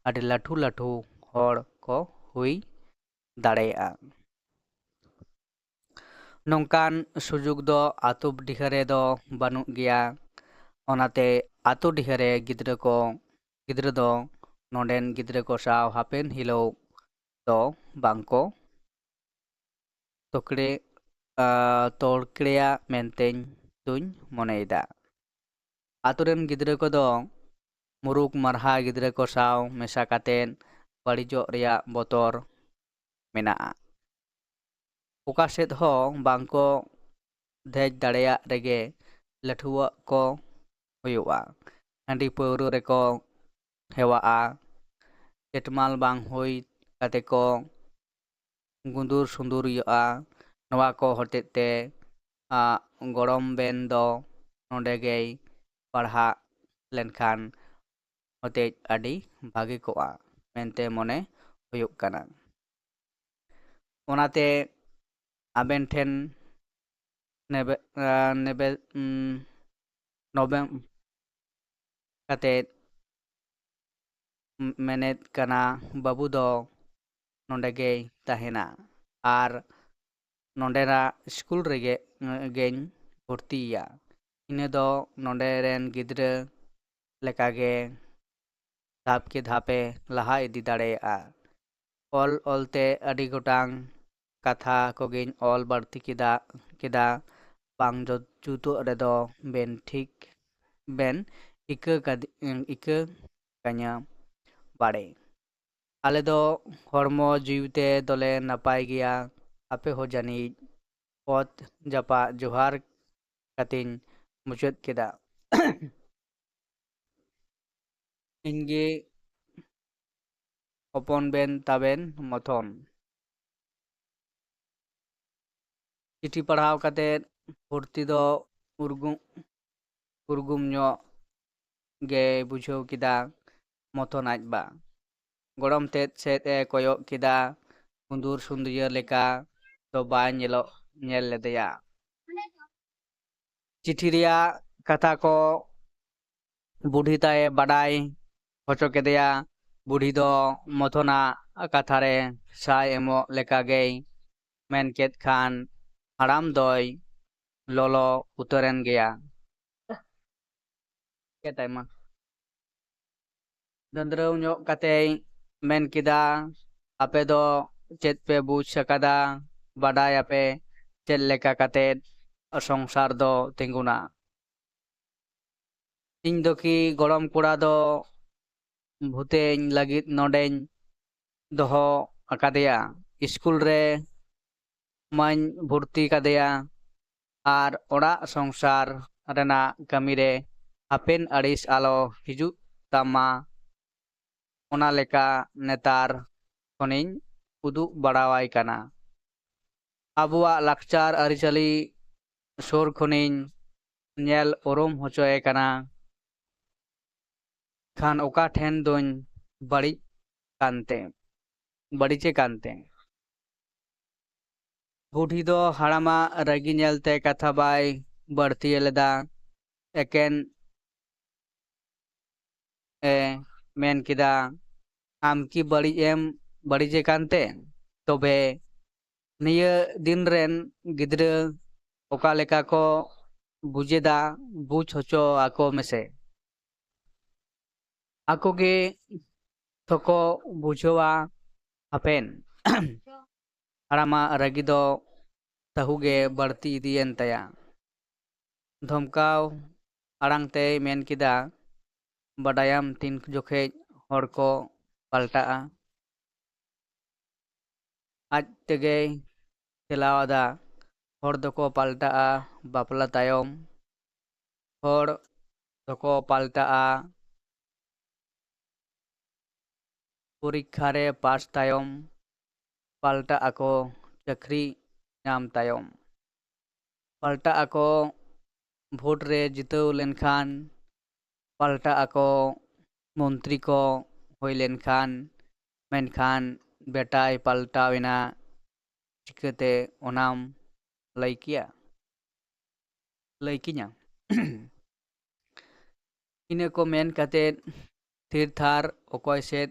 ᱟᱹᱰᱤ ᱞᱟᱹᱴᱷᱩ ᱞᱟᱹᱴᱷᱩ ᱦᱚᱲ ᱠᱚ ᱦᱩᱭ ᱫᱟᱲᱮᱭᱟᱜᱼᱟ᱾ ᱱᱚᱝᱠᱟᱱ ᱥᱩᱡᱩᱜᱽ ᱫᱚ ᱟᱛᱳ ᱰᱤᱦᱟᱹ ᱨᱮᱫᱚ ᱵᱟᱹᱱᱩᱜ ᱜᱮᱭᱟ᱾ ᱚᱱᱟᱛᱮ ᱟᱛᱳ ᱰᱤᱦᱟᱹ ᱨᱮ ᱜᱤᱫᱽᱨᱟᱹ ᱠᱚ, ᱜᱤᱫᱽᱨᱟᱹ ᱫᱚ ᱱᱚᱰᱮᱱ ᱜᱤᱫᱽᱨᱟᱹ ᱠᱚ ᱥᱟᱶ ᱦᱟᱯᱮᱱ ᱦᱤᱞᱳᱜ ᱫᱚ ᱵᱟᱝᱠᱚ ᱛᱚᱠᱲᱮ, ᱟ, ᱛᱚᱲᱠᱲᱮᱭᱟ ᱢᱮᱱᱛᱮᱧ ᱫᱩᱧ ᱢᱚᱱᱮᱭᱮᱫᱟ᱾ ᱟᱛᱳ ᱨᱮᱱ ᱜᱤᱫᱽᱨᱟᱹ ᱠᱚᱫᱚ ᱢᱩᱨᱩᱠ ᱢᱟᱨᱦᱟ ᱜᱤᱫᱽᱨᱟᱹ ᱠᱚ ᱥᱟᱶ ᱢᱮᱥᱟ ᱠᱟᱛᱮᱫ ᱵᱟᱹᱲᱤᱡᱚᱜ ᱨᱮᱭᱟᱜ ᱵᱚᱛᱚᱨ ᱢᱮᱱᱟᱜᱼᱟ᱾ ᱚᱠᱟ ᱥᱮᱫ ᱦᱚᱸ ᱵᱟᱝᱠᱚ ᱫᱮᱡ ᱫᱟᱲᱮᱭᱟᱜ ᱨᱮᱜᱮ ᱞᱟᱹᱴᱷᱩᱣᱟᱜ ᱠᱚ ᱦᱩᱭᱩᱜᱼᱟ᱾ ᱦᱟᱺᱰᱤ ᱯᱟᱹᱣᱨᱟᱹ ᱨᱮᱠᱚ ᱦᱮᱣᱟᱜᱼᱟ᱾ ᱪᱮᱴᱢᱟᱞ ᱵᱟᱝ ᱦᱩᱭ ᱠᱟᱛᱮ ᱠᱚ ᱜᱩᱸᱫᱩᱨ ᱥᱩᱸᱫᱩᱨ ᱦᱩᱭᱩᱜᱼᱟ᱾ ᱱᱚᱣᱟ ᱠᱚ ᱦᱚᱛᱮᱡ ᱛᱮ, ᱟ, ᱜᱚᱲᱚᱢ ᱵᱮᱱ ᱫᱚ ᱱᱚᱰᱮ ᱜᱮᱭ ᱯᱟᱲᱦᱟᱜ ᱞᱮᱱᱠᱷᱟᱱ ᱦᱚᱛᱮᱡ ᱟᱹᱰᱤ ᱵᱷᱟᱜᱮ ᱠᱚᱜᱼᱟ ᱢᱮᱱᱛᱮ ᱢᱚᱱᱮ ᱦᱩᱭᱩᱜ ᱠᱟᱱᱟ᱾ ᱚᱱᱟᱛᱮ ᱟᱵᱮᱱ ᱴᱷᱮᱱ ᱱᱮᱵᱮ-, ᱟ, ᱱᱮᱵᱮ-, ᱩᱢ, ᱱᱚᱵᱮᱢ-, ᱠᱟᱛᱮᱫ ᱢᱮᱱᱮᱫ ᱠᱟᱱᱟ, ᱵᱟᱹᱵᱩ ᱫᱚ ᱱᱚᱰᱮ ᱜᱮᱭ ᱛᱟᱦᱮᱱᱟ ᱟᱨ ᱱᱚᱰᱮᱱᱟᱜ ᱥᱠᱩᱞ ᱨᱮᱜᱮ, ᱜᱮᱧ ᱵᱷᱚᱨᱛᱤᱭᱮᱭᱟ᱾ ᱤᱱᱟᱹ ᱫᱚ ᱱᱚᱰᱮ ᱨᱮᱱ ᱜᱤᱫᱽᱨᱟᱹ ᱞᱮᱠᱟᱜᱮ ᱫᱷᱟᱯ ᱠᱮ ᱫᱷᱟᱯᱮ ᱞᱟᱦᱟ ᱤᱫᱤ ᱫᱟᱲᱮᱭᱟᱜᱼᱟ᱾ ᱚᱞ ᱚᱞᱛᱮ ᱟᱹᱰᱤ ᱜᱚᱴᱟᱝ ᱠᱟᱛᱷᱟ ᱠᱚᱜᱮᱧ ᱚᱞ ᱵᱟᱹᱲᱛᱤ ᱠᱮᱫᱟ, ᱠᱮᱫᱟ᱾ ᱵᱟᱝ ᱡᱩᱛᱩᱜ ᱨᱮᱫᱚ ᱵᱮᱱ ᱴᱷᱤᱠ ᱵᱮᱱ ᱤᱠᱟᱹ ᱠᱟᱫᱤ-, ᱤᱠᱟᱹ ᱠᱟᱹᱧᱟ ᱵᱟᱲᱮ᱾ ᱟᱞᱮ ᱫᱚ ᱦᱚᱲᱢᱚ ᱡᱤᱣᱤ ᱛᱮ ᱫᱚᱞᱮ ᱱᱟᱯᱟᱭ ᱜᱮᱭᱟ᱾ ᱟᱯᱮ ᱦᱚᱸ ᱡᱟᱹᱱᱤᱡ᱾ ᱚᱛ ᱡᱟᱯᱟᱜ ᱡᱚᱦᱟᱨ ᱠᱟᱛᱮᱧ ᱢᱩᱪᱟᱹᱫ ᱠᱮᱫᱟ᱾ ᱤᱧᱜᱮ ᱦᱚᱯᱚᱱ ᱵᱮᱱ ᱛᱟᱵᱮᱱ ᱢᱚᱛᱷᱚᱱ᱾ ᱪᱤᱴᱷᱤ ᱯᱟᱲᱦᱟᱣ ᱠᱟᱛᱮ ᱵᱷᱚᱨᱛᱤ ᱫᱚ ᱩᱨᱜᱩᱢ, ᱩᱨᱜᱩᱢ ᱧᱚᱜ ᱜᱮᱭ ᱵᱩᱡᱷᱟᱹᱣ ᱠᱮᱫᱟ ᱢᱚᱛᱷᱚᱱ ᱟᱡ ᱵᱟ᱾ ᱜᱚᱲᱚᱢ ᱛᱮᱫ ᱥᱮᱫ ᱮ ᱠᱚᱭᱚᱜ ᱠᱮᱫᱟ, ᱦᱩᱸᱫᱩᱨ ᱥᱩᱸᱫᱤᱭᱟᱹ ᱞᱮᱠᱟ ᱫᱚ ᱵᱟᱭ ᱧᱮᱞᱚᱜ, ᱧᱮᱞ ᱞᱮᱫᱮᱭᱟ᱾ ᱪᱤᱴᱷᱤ ᱨᱮᱭᱟᱜ ᱠᱟᱛᱷᱟ ᱠᱚ ᱵᱩᱰᱷᱤ ᱛᱟᱭ ᱵᱟᱰᱟᱭ ᱦᱚᱪᱚ ᱠᱮᱫᱮᱭᱟ᱾ ᱵᱩᱰᱷᱤ ᱫᱚ ᱢᱚᱛᱷᱚᱱᱟᱜ ᱠᱟᱛᱷᱟ ᱨᱮ ᱥᱟᱭ ᱮᱢᱚᱜ ᱞᱮᱠᱟ ᱜᱮᱭ ᱢᱮᱱ ᱠᱮᱫ ᱠᱷᱟᱱ ᱦᱟᱲᱟᱢ ᱫᱚᱭ ᱞᱚᱞᱚ ᱩᱛᱟᱹᱨᱮᱱ ᱜᱮᱭᱟ᱾ ᱪᱮᱫ ᱟᱭᱢᱟ ᱫᱟᱹᱱᱫᱽᱨᱟᱹᱣ ᱧᱚᱜ ᱠᱟᱛᱮᱭ ᱢᱮᱱ ᱠᱮᱫᱟ, "ᱟᱯᱮ ᱫᱚ ᱪᱮᱫ ᱯᱮ ᱵᱩᱡᱽ ᱟᱠᱟᱫᱟ? ᱵᱟᱰᱟᱭᱟᱯᱮ ᱪᱮᱫ ᱞᱮᱠᱟ ᱠᱟᱛᱮ ᱥᱚᱝᱥᱟᱨ ᱫᱚ ᱛᱤᱸᱜᱩᱱᱟ? ᱤᱧ ᱫᱚ ᱠᱤ ᱜᱚᱲᱚᱢ ᱠᱚᱲᱟ ᱫᱚ ᱵᱷᱩᱛᱮᱧ ᱞᱟᱹᱜᱤᱫ ᱱᱚᱰᱮᱧ ᱫᱚᱦᱚ ᱟᱠᱟᱫᱮᱭᱟ? ᱥᱠᱩᱞ ᱨᱮ ᱢᱟᱧ ᱵᱷᱚᱨᱛᱤ ᱠᱟᱫᱮᱭᱟ, ᱟᱨ ᱚᱲᱟᱜ ᱥᱚᱝᱥᱟᱨ ᱨᱮᱱᱟᱜ ᱠᱟᱹᱢᱤ ᱨᱮ ᱦᱟᱯᱮᱱ ᱟᱹᱲᱤᱥ ᱟᱞᱚ ᱦᱤᱡᱩᱜ ᱛᱟᱢᱟ, ᱚᱱᱟ ᱞᱮᱠᱟ ᱱᱮᱛᱟᱨ ᱠᱷᱚᱱᱤᱧ ᱩᱫᱩᱜ ᱵᱟᱲᱟᱣᱟᱭ ᱠᱟᱱᱟ᱾ ᱟᱵᱚᱣᱟᱜ ᱞᱟᱠᱪᱟᱨ ᱟᱹᱨᱤᱪᱟᱹᱞᱤ ᱥᱩᱨ ᱠᱷᱚᱱᱤᱧ ᱧᱮᱞ ᱩᱨᱩᱢ ᱦᱚᱪᱚᱭᱮ ᱠᱟᱱᱟ᱾ ᱠᱷᱟᱱ ᱚᱠᱟ ᱴᱷᱮᱱ ᱫᱚᱧ ᱵᱟᱹᱲᱤᱡ ᱠᱟᱱᱛᱮ, ᱵᱟᱹᱲᱤᱡᱮ ᱠᱟᱱᱛᱮ?" ᱵᱩᱰᱷᱤ ᱫᱚ ᱦᱟᱲᱟᱢᱟᱜ ᱨᱟᱹᱜᱤ ᱧᱮᱞᱛᱮ ᱠᱟᱛᱷᱟ ᱵᱟᱭ ᱵᱟᱹᱲᱛᱤ ᱞᱮᱫᱟ᱾ ᱮᱠᱮᱱ ᱮ ᱢᱮᱱ ᱠᱮᱫᱟ, "ᱟᱢ ᱠᱤ ᱵᱟᱹᱲᱤᱡ ᱮᱢ ᱵᱟᱹᱲᱤᱡᱮ ᱠᱟᱱᱛᱮ? ᱛᱚᱵᱮ ᱱᱤᱭᱟᱹ ᱫᱤᱱ ᱨᱮᱱ ᱜᱤᱫᱽᱨᱟᱹ ᱚᱠᱟ ᱞᱮᱠᱟ ᱠᱚ ᱵᱩᱡᱮᱫᱟ, ᱵᱩᱡᱽ ᱦᱚᱪᱚ ᱟᱠᱚ ᱢᱮᱥᱮ᱾ ᱟᱠᱚ ᱜᱮ ᱛᱷᱚᱠᱚ ᱵᱩᱡᱷᱟᱹᱣᱟ ᱦᱟᱯᱮᱱ᱾" ᱦᱟᱲᱟᱢᱟᱜ ᱨᱟᱹᱜᱤ ᱫᱚ ᱛᱟᱹᱦᱩ ᱜᱮ ᱵᱟᱹᱲᱛᱤ ᱤᱫᱤᱭᱮᱱ ᱛᱟᱭᱟ᱾ ᱫᱷᱚᱢᱠᱟᱣ ᱟᱲᱟᱝ ᱛᱮᱭ ᱢᱮᱱ ᱠᱮᱫᱟ, "ᱵᱟᱰᱟᱭᱟᱢ ᱛᱤᱱ ᱡᱚᱠᱷᱮᱡ ᱦᱚᱲ ᱠᱚ ᱯᱟᱞᱴᱟᱜᱼᱟ?" ᱟᱡ ᱛᱮᱜᱮᱭ ᱴᱷᱮᱞᱟᱣ ᱟᱫᱟ᱾ ᱦᱚᱲ ᱫᱚᱠᱚ ᱯᱟᱞᱴᱟᱜᱼᱟ ᱵᱟᱯᱞᱟ ᱛᱟᱭᱚᱢ᱾ ᱦᱚᱲ ᱫᱚᱠᱚ ᱯᱟᱞᱴᱟᱜᱼᱟ ᱯᱚᱨᱤᱠᱠᱷᱟ ᱨᱮ ᱯᱟᱥ ᱛᱟᱭᱚᱢ, ᱯᱟᱞᱴᱟᱜ ᱟᱠᱚ ᱪᱟᱹᱠᱨᱤ ᱧᱟᱢ ᱛᱟᱭᱚᱢ, ᱯᱟᱞᱴᱟᱜ ᱟᱠᱚ ᱵᱷᱳᱴ ᱨᱮ ᱡᱤᱛᱟᱹᱣ ᱞᱮᱱᱠᱷᱟᱱ, ᱯᱟᱞᱴᱟᱜ ᱟᱠᱚ ᱢᱚᱱᱛᱨᱤ ᱠᱚ ᱦᱩᱭ ᱞᱮᱱᱠᱷᱟᱱ, ᱢᱮᱱᱠᱷᱟᱱ ᱵᱮᱴᱟᱭ ᱯᱟᱞᱴᱟᱣ ᱮᱱᱟ, ᱪᱤᱠᱟᱹᱛᱮ ᱚᱱᱟᱢ ᱞᱟᱹᱭ ᱠᱮᱭᱟ, ᱞᱟᱹᱭ ᱠᱤᱧᱟ? ᱤᱱᱟᱹ ᱠᱚ ᱢᱮᱱ ᱠᱟᱛᱮᱫ ᱛᱷᱤᱨ ᱛᱷᱟᱨ ᱚᱠᱚᱭ ᱥᱮᱫ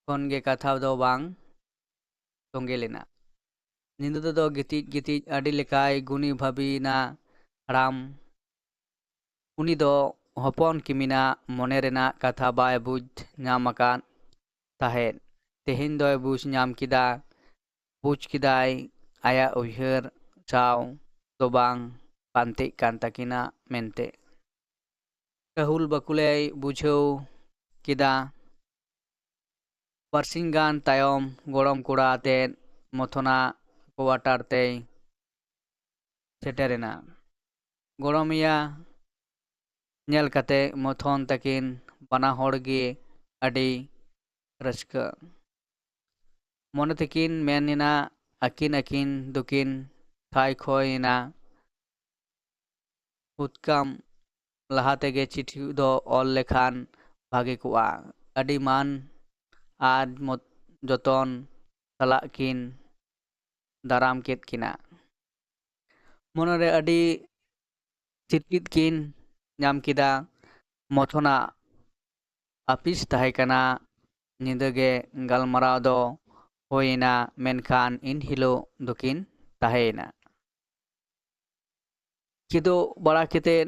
ᱠᱷᱚᱱ ᱜᱮ ᱠᱟᱛᱷᱟ ᱫᱚ ᱵᱟᱝ ᱛᱚᱸᱜᱮ ᱞᱮᱱᱟ᱾ ᱧᱤᱫᱟᱹ ᱫᱚ ᱜᱤᱛᱤᱡ ᱜᱤᱛᱤᱡ ᱟᱹᱰᱤ ᱞᱮᱠᱟᱭ ᱜᱩᱱᱤ ᱵᱷᱟᱹᱵᱤᱭᱮᱱᱟ ᱦᱟᱲᱟᱢ᱾ ᱩᱱᱤ ᱫᱚ ᱦᱚᱯᱚᱱ ᱠᱤᱢᱤᱱᱟᱜ ᱢᱚᱱᱮ ᱨᱮᱱᱟᱜ ᱠᱟᱛᱷᱟ ᱵᱟᱭ ᱵᱩᱡᱽ ᱧᱟᱢ ᱟᱠᱟᱫ ᱛᱟᱦᱮᱸᱫ᱾ ᱛᱮᱦᱮᱧ ᱫᱚᱭ ᱵᱩᱡᱽ ᱧᱟᱢ ᱠᱮᱫᱟ᱾ ᱵᱩᱡᱽ ᱠᱮᱫᱟᱭ ᱟᱭᱟᱜ ᱩᱭᱦᱟᱹᱨ ᱥᱟᱶ ᱫᱚ ᱵᱟᱝ ᱯᱟᱱᱛᱮᱜ ᱠᱟᱱ ᱛᱟᱹᱠᱤᱱᱟ ᱢᱮᱱᱛᱮ᱾ ᱠᱟᱹᱦᱩᱞ ᱵᱟᱹᱠᱩᱞᱮᱭ ᱵᱩᱡᱷᱟᱹᱣ ᱠᱮᱫᱟ᱾ ᱵᱟᱨᱥᱤᱧ ᱜᱟᱱ ᱛᱟᱭᱚᱢ ᱜᱚᱲᱚᱢ ᱠᱚᱲᱟ ᱟᱛᱮᱫ ᱢᱚᱛᱷᱚᱱᱟᱜ ᱠᱚᱣᱟᱴᱟᱨ ᱛᱮᱭ ᱥᱮᱴᱮᱨᱮᱱᱟ᱾ ᱜᱚᱲᱚᱢᱮᱭᱟ ᱧᱮᱞ ᱠᱟᱛᱮ ᱢᱚᱛᱷᱚᱱ ᱛᱟᱹᱠᱤᱱ ᱵᱟᱱᱟ ᱦᱚᱲ ᱜᱮ ᱟᱹᱰᱤ ᱨᱟᱹᱥᱠᱟᱹ᱾ ᱢᱚᱱᱮ ᱛᱮᱠᱤᱱ ᱢᱮᱱ ᱮᱱᱟ, ᱟᱹᱠᱤᱱ ᱟᱹᱠᱤᱱ ᱫᱚᱠᱤᱱ ᱠᱷᱟᱭ ᱠᱷᱚᱭ ᱮᱱᱟ᱾ ᱦᱩᱛᱠᱟᱢ ᱞᱟᱦᱟ ᱛᱮᱜᱮ ᱪᱤᱴᱷᱤ ᱫᱚ ᱚᱞ ᱞᱮᱠᱷᱟᱱ ᱵᱷᱟᱜᱮ ᱠᱚᱜᱼᱟ᱾ ᱟᱹᱰᱤ ᱢᱟᱱ ᱟᱨ ᱢᱚᱛ-, ᱡᱚᱛᱚᱱ ᱥᱟᱞᱟᱜ ᱠᱤᱱ ᱫᱟᱨᱟᱢ ᱠᱮᱫ ᱠᱤᱱᱟ᱾ ᱢᱚᱱᱮᱨᱮ ᱟᱹᱰᱤ ᱥᱤᱨᱯᱤᱫ ᱠᱤᱱ ᱧᱟᱢ ᱠᱮᱫᱟ᱾ ᱢᱚᱛᱷᱚᱱᱟᱜ ᱟᱹᱯᱤᱥ ᱛᱟᱦᱮᱸ ᱠᱟᱱᱟ᱾ ᱧᱤᱫᱟᱹ ᱜᱮ ᱜᱟᱞᱢᱟᱨᱟᱣ ᱫᱚ ᱦᱩᱭᱮᱱᱟ, ᱢᱮᱱᱠᱷᱟᱱ ᱤᱱ ᱦᱤᱞᱳᱜ ᱫᱚᱠᱤᱱ ᱛᱟᱦᱮᱸᱭᱮᱱᱟ᱾ ᱠᱤᱫᱩᱵ ᱵᱟᱲᱟ ᱠᱟᱛᱮᱫ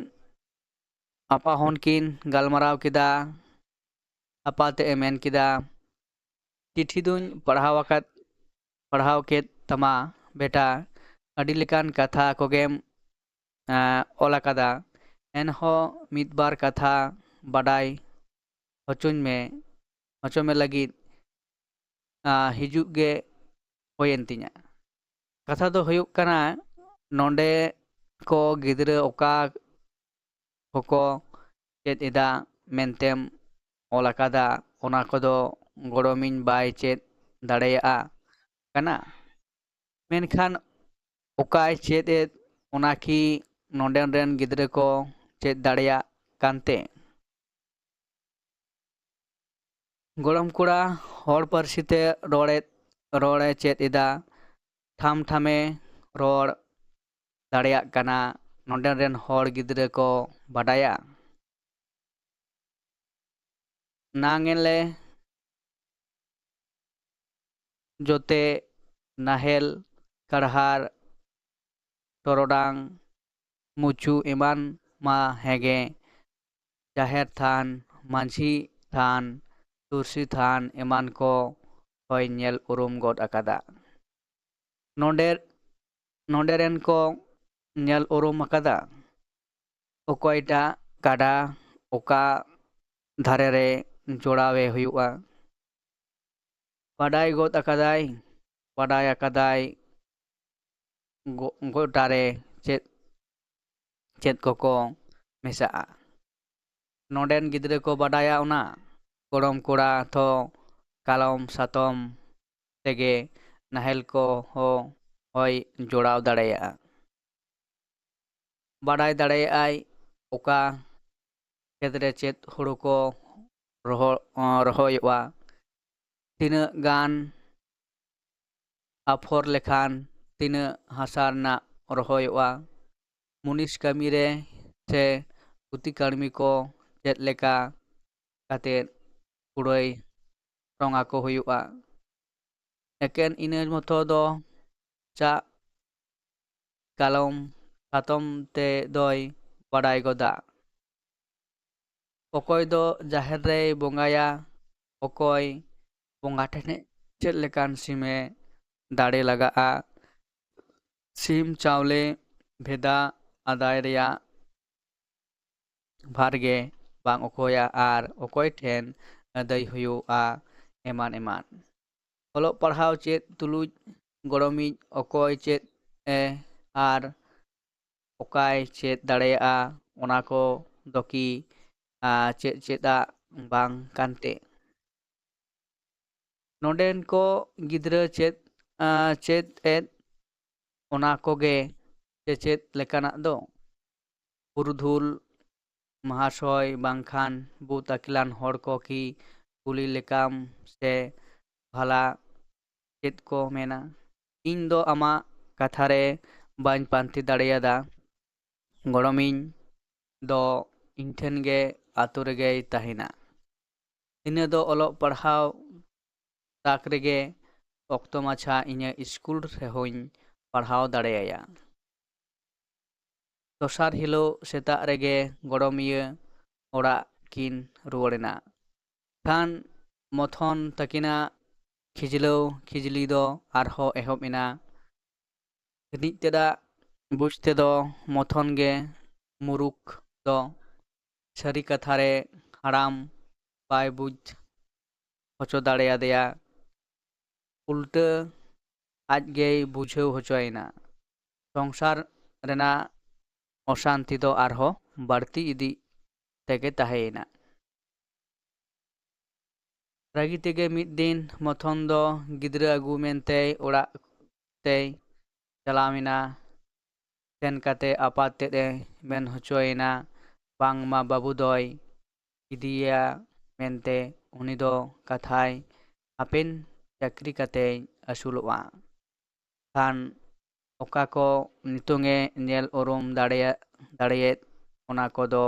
ᱟᱯᱟ ᱦᱚᱱ ᱠᱤᱱ ᱜᱟᱞᱢᱟᱨᱟᱣ ᱠᱮᱫᱟ᱾ ᱟᱯᱟ ᱛᱮᱫ ᱮ ᱢᱮᱱ ᱠᱮᱫᱟ, "ᱪᱤᱴᱷᱤ ᱫᱩᱧ ᱯᱟᱲᱦᱟᱣ ᱟᱠᱟᱫ, ᱯᱟᱲᱦᱟᱣ ᱠᱮᱫ ᱛᱟᱢᱟ ᱵᱮᱴᱟ, ᱟᱹᱰᱤ ᱞᱮᱠᱟᱱ ᱠᱟᱛᱷᱟ ᱠᱚᱜᱮᱢ, ᱮᱸ, ᱚᱞ ᱟᱠᱟᱫᱟ᱾ ᱮᱱᱦᱚᱸ ᱢᱤᱫ ᱵᱟᱨ ᱠᱟᱛᱷᱟ ᱵᱟᱰᱟᱭ ᱦᱚᱪᱚᱧ ᱢᱮ, ᱦᱚᱪᱚ ᱢᱮ ᱞᱟᱹᱜᱤᱫ, ᱟᱸ, ᱦᱤᱡᱩᱜ ᱜᱮ ᱦᱩᱭᱮᱱ ᱛᱤᱧᱟ᱾ ᱠᱟᱛᱷᱟ ᱫᱚ ᱦᱩᱭᱩᱜ ᱠᱟᱱᱟ, ᱱᱚᱰᱮ ᱠᱚ ᱜᱤᱫᱽᱨᱟᱹ ᱚᱠᱟ ᱠᱚᱠᱚ ᱪᱮᱫ ᱮᱫᱟ ᱢᱮᱱᱛᱮᱢ ᱚᱞ ᱟᱠᱟᱫᱟ, ᱚᱱᱟ ᱠᱚᱫᱚ ᱜᱚᱲᱚᱢᱤᱧ ᱵᱟᱭ ᱪᱮᱫ ᱫᱟᱲᱮᱭᱟᱜᱼᱟ ᱠᱟᱱᱟ᱾ ᱢᱮᱱᱠᱷᱟᱱ ᱚᱠᱟᱭ ᱪᱮᱫ ᱮᱫ, ᱚᱱᱟ ᱠᱤ ᱱᱚᱰᱮᱱ ᱨᱮᱱ ᱜᱤᱫᱽᱨᱟᱹ ᱠᱚ ᱪᱮᱫ ᱫᱟᱲᱮᱭᱟᱜ ᱠᱟᱱᱛᱮ? ᱜᱚᱲᱚᱢ ᱠᱚᱲᱟ ᱦᱚᱲ ᱯᱟᱹᱨᱥᱤ ᱛᱮ ᱨᱚᱲᱮᱫ, ᱨᱚᱲᱮ ᱪᱮᱫ ᱮᱫᱟ, ᱴᱷᱟᱢ ᱴᱷᱟᱢᱮ ᱨᱚᱲ ᱫᱟᱲᱮᱭᱟᱜ ᱠᱟᱱᱟ, ᱱᱚᱰᱮᱱ ᱨᱮᱱ ᱦᱚᱲ ᱜᱤᱫᱽᱨᱟᱹ ᱠᱚ ᱵᱟᱰᱟᱭᱟ᱾ ᱱᱟᱝᱮᱞᱮ ᱡᱚᱛᱮ, ᱱᱟᱦᱮᱞ, ᱠᱟᱲᱦᱟᱨ, ᱴᱚᱨᱚᱰᱟᱝ, ᱢᱩᱪᱩ ᱮᱢᱟᱱ ᱢᱟ ᱦᱮᱸᱜᱮ, ᱡᱟᱦᱮᱨ ᱛᱷᱟᱱ, ᱢᱟᱹᱡᱷᱤ ᱛᱷᱟᱱ, ᱛᱩᱨᱥᱤ ᱛᱷᱟᱱ ᱮᱢᱟᱱ ᱠᱚ ᱦᱚᱸᱭ ᱧᱮᱞ ᱩᱨᱩᱢ ᱜᱚᱫ ᱟᱠᱟᱫᱟ᱾ ᱱᱚᱰᱮ, ᱱᱚᱰᱮ ᱨᱮᱱ ᱠᱚ ᱧᱮᱞ ᱩᱨᱩᱢ ᱟᱠᱟᱫᱟ᱾ ᱚᱠᱚᱭᱴᱟᱜ ᱜᱟᱰᱟ ᱚᱠᱟ ᱫᱷᱟᱨᱮ ᱨᱮ ᱡᱚᱲᱟᱣᱮ ᱦᱩᱭᱩᱜᱼᱟ᱾ ᱵᱟᱰᱟᱭ ᱜᱚᱫ ᱟᱠᱟᱫᱟᱭ, ᱵᱟᱰᱟᱭ ᱟᱠᱟᱫᱟᱭ ᱜᱚ-, ᱜᱚᱴᱟᱨᱮ ᱪᱮᱫ, ᱪᱮᱫ ᱠᱚᱠᱚ ᱢᱮᱥᱟᱜᱼᱟ᱾ ᱱᱚᱰᱮᱱ ᱜᱤᱫᱽᱨᱟᱹ ᱠᱚ ᱵᱟᱰᱟᱭᱟ ᱚᱱᱟ᱾ ᱜᱚᱲᱚᱢ ᱠᱚᱲᱟ ᱛᱷᱚ ᱠᱟᱞᱚᱢ ᱥᱟᱛᱚᱢ ᱛᱮᱜᱮ ᱱᱟᱦᱮᱞ ᱠᱚ ᱦᱚᱸ ᱦᱚᱸᱭ ᱡᱚᱲᱟᱣ ᱫᱟᱲᱮᱭᱟᱜᱼᱟ᱾ ᱵᱟᱰᱟᱭ ᱫᱟᱲᱮᱭᱟᱜᱼᱟᱭ ᱚᱠᱟ ᱠᱷᱮᱛ ᱨᱮ ᱪᱮᱫ ᱦᱩᱲᱩ ᱠᱚ ᱨᱚᱦᱚ-, ᱨᱚᱦᱚᱭᱚᱜᱼᱟ, ᱛᱤᱱᱟᱹᱜ ᱜᱟᱱ ᱟᱯᱷᱚᱨ ᱞᱮᱠᱷᱟᱱ ᱛᱤᱱᱟᱹᱜ ᱦᱟᱥᱟ ᱨᱮᱱᱟᱜ ᱨᱚᱦᱚᱭᱚᱜᱼᱟ, ᱢᱩᱱᱤᱥ ᱠᱟᱹᱢᱤ ᱨᱮ ᱥᱮ ᱜᱩᱛᱤ ᱠᱟᱹᱲᱢᱤ ᱠᱚ ᱪᱮᱫ ᱞᱮᱠᱟ ᱠᱟᱛᱮᱫ ᱠᱩᱲᱟᱹᱭ ᱨᱚᱝ ᱟᱠᱚ ᱦᱩᱭᱩᱜᱼᱟ᱾ ᱮᱠᱮᱱ ᱤᱱᱟᱹ ᱢᱚᱛᱚ ᱫᱚ ᱪᱟᱜ ᱠᱟᱞᱚᱢ ᱥᱟᱛᱚᱢ ᱛᱮ ᱫᱚᱭ ᱵᱟᱰᱟᱭ ᱜᱚᱫᱟ᱾ ᱚᱠᱚᱭ ᱫᱚ ᱡᱟᱦᱮᱨ ᱨᱮᱭ ᱵᱚᱸᱜᱟᱭᱟ, ᱚᱠᱚᱭ ᱵᱚᱸᱜᱟ ᱴᱷᱮᱱ ᱪᱮᱫ ᱞᱮᱠᱟᱱ ᱥᱤᱢᱮ ᱫᱟᱲᱮ ᱞᱟᱜᱟᱜᱼᱟ, ᱥᱤᱢ ᱪᱟᱣᱞᱮ ᱵᱷᱮᱫᱟ ᱟᱫᱟᱭ ᱨᱮᱭᱟᱜ ᱵᱷᱟᱨ ᱜᱮ ᱵᱟᱝ ᱚᱠᱚᱭᱟ ᱟᱨ ᱚᱠᱚᱭ ᱴᱷᱮᱱ ᱟᱹᱫᱟᱹᱭ ᱦᱩᱭᱩᱜᱼᱟ, ᱮᱢᱟᱱ ᱮᱢᱟᱱ᱾ ᱚᱞᱚᱜ ᱯᱟᱲᱦᱟᱣ ᱪᱮᱫ ᱛᱩᱞᱩᱡ ᱜᱚᱲᱚᱢᱤᱡ ᱚᱠᱚᱭ ᱪᱮᱫ ᱮ ᱟᱨ ᱚᱠᱟᱭ ᱪᱮᱫ ᱫᱟᱲᱮᱭᱟᱜᱼᱟ, ᱚᱱᱟ ᱠᱚ ᱫᱚᱠᱤ ᱟᱨ ᱪᱮᱫ ᱪᱮᱫᱟᱜ ᱵᱟᱝ ᱠᱟᱱᱛᱮ? ᱱᱚᱰᱮᱱ ᱠᱚ ᱜᱤᱫᱽᱨᱟᱹ ᱪᱮᱫ ᱟᱨ ᱪᱮᱫ ᱮᱫ, ᱚᱱᱟ ᱠᱚᱜᱮ ᱪᱮᱪᱮᱫ ᱞᱮᱠᱟᱱᱟᱜ ᱫᱚ᱾ ᱯᱩᱨᱩᱫᱷᱩᱞ ᱢᱟᱦᱟᱥᱚᱭ ᱵᱟᱝᱠᱷᱟᱱ ᱵᱩᱫ ᱟᱹᱠᱤᱞᱟᱱ ᱦᱚᱲ ᱠᱚ ᱠᱤ ᱠᱩᱞᱤ ᱞᱮᱠᱟᱢ ᱥᱮ ᱵᱷᱟᱞᱟ ᱪᱮᱫ ᱠᱚ ᱢᱮᱱᱟ? ᱤᱧ ᱫᱚ ᱟᱢᱟᱜ ᱠᱟᱛᱷᱟ ᱨᱮ ᱵᱟᱹᱧ ᱯᱟᱱᱛᱮ ᱫᱟᱲᱮᱭᱟᱫᱟ᱾ ᱜᱚᱲᱚᱢᱤᱧ ᱫᱚ ᱤᱧ ᱴᱷᱮᱱ ᱜᱮ ᱟᱛᱳ ᱨᱮᱜᱮᱭ ᱛᱟᱦᱮᱱᱟ᱾ ᱤᱱᱟᱹ ᱫᱚ ᱚᱞᱚᱜ ᱯᱟᱲᱦᱟᱣ ᱛᱟᱠ ᱨᱮᱜᱮ ᱚᱠᱛᱚ ᱢᱟᱪᱷᱟ ᱤᱧᱟᱹᱜ ᱥᱠᱩᱞ ᱨᱮᱦᱚᱸᱧ ᱯᱟᱲᱦᱟᱣ ᱫᱟᱲᱮᱭᱟᱭᱟ᱾ ᱫᱚᱥᱟᱨ ᱦᱤᱞᱳᱜ ᱥᱮᱛᱟᱜ ᱨᱮᱜᱮ ᱜᱚᱲᱚᱢᱤᱭᱟᱹ ᱚᱲᱟᱜ ᱠᱤᱱ ᱨᱩᱣᱟᱹᱲᱮᱱᱟ᱾ ᱠᱷᱟᱱ ᱢᱚᱛᱷᱚᱱ ᱛᱟᱹᱠᱤᱱᱟᱜ ᱠᱷᱤᱡᱞᱟᱹᱣ ᱠᱷᱤᱡᱞᱤ ᱫᱚ ᱟᱨᱦᱚᱸ ᱮᱦᱚᱵ ᱮᱱᱟ᱾ ᱨᱤᱱᱤᱡ ᱛᱮᱫᱟᱜ ᱵᱩᱡᱽ ᱛᱮᱫᱚ ᱢᱚᱛᱷᱚᱱ ᱜᱮ ᱢᱩᱨᱩᱠᱷ ᱫᱚ᱾ ᱥᱟᱹᱨᱤ ᱠᱟᱛᱷᱟ ᱨᱮ ᱦᱟᱲᱟᱢ ᱵᱟᱭ ᱵᱩᱡᱽ ᱦᱚᱪᱚ ᱫᱟᱲᱮᱭᱟᱫᱮᱭᱟ᱾ ᱩᱞᱴᱟᱹ ᱟᱡ ᱜᱮᱭ ᱵᱩᱡᱷᱟᱹᱣ ᱦᱚᱪᱚᱭᱮᱱᱟ᱾ ᱥᱚᱝᱥᱟᱨ ᱨᱮᱱᱟᱜ ᱚᱥᱟᱱᱛᱤ ᱫᱚ ᱟᱨᱦᱚᱸ ᱵᱟᱹᱲᱛᱤ ᱤᱫᱤ ᱛᱮᱜᱮ ᱛᱟᱦᱮᱸᱭᱮᱱᱟ᱾ ᱨᱟᱹᱜᱤ ᱛᱮᱜᱮ ᱢᱤᱫ ᱫᱤᱱ ᱢᱚᱛᱷᱚᱱ ᱫᱚ ᱜᱤᱫᱽᱨᱟᱹ ᱟᱹᱜᱩ ᱢᱮᱱᱛᱮᱭ ᱚᱲᱟᱜ ᱛᱮᱭ ᱪᱟᱞᱟᱣᱮᱱᱟ᱾ ᱥᱮᱱ ᱠᱟᱛᱮ ᱟᱯᱟᱛ ᱛᱮᱫ ᱮ ᱢᱮᱱ ᱦᱚᱪᱚᱭᱮᱱᱟ, ᱵᱟᱝᱢᱟ ᱵᱟᱹᱵᱩ ᱫᱚᱭ ᱤᱫᱤᱭᱮᱭᱟ ᱢᱮᱱᱛᱮ᱾ ᱩᱱᱤ ᱫᱚ ᱠᱟᱛᱷᱟᱭ ᱦᱟᱯᱮᱱ ᱪᱟᱹᱠᱨᱤ ᱠᱟᱛᱮᱭ ᱟᱹᱥᱩᱞᱚᱜᱼᱟ᱾ ᱠᱷᱟᱱ ᱚᱠᱟ ᱠᱚ ᱱᱤᱛᱚᱝ ᱮ ᱧᱮᱞ ᱩᱨᱩᱢ ᱫᱟᱲᱮᱭᱟᱜ ᱫᱟᱲᱮᱭᱮᱫ, ᱚᱱᱟ ᱠᱚᱫᱚ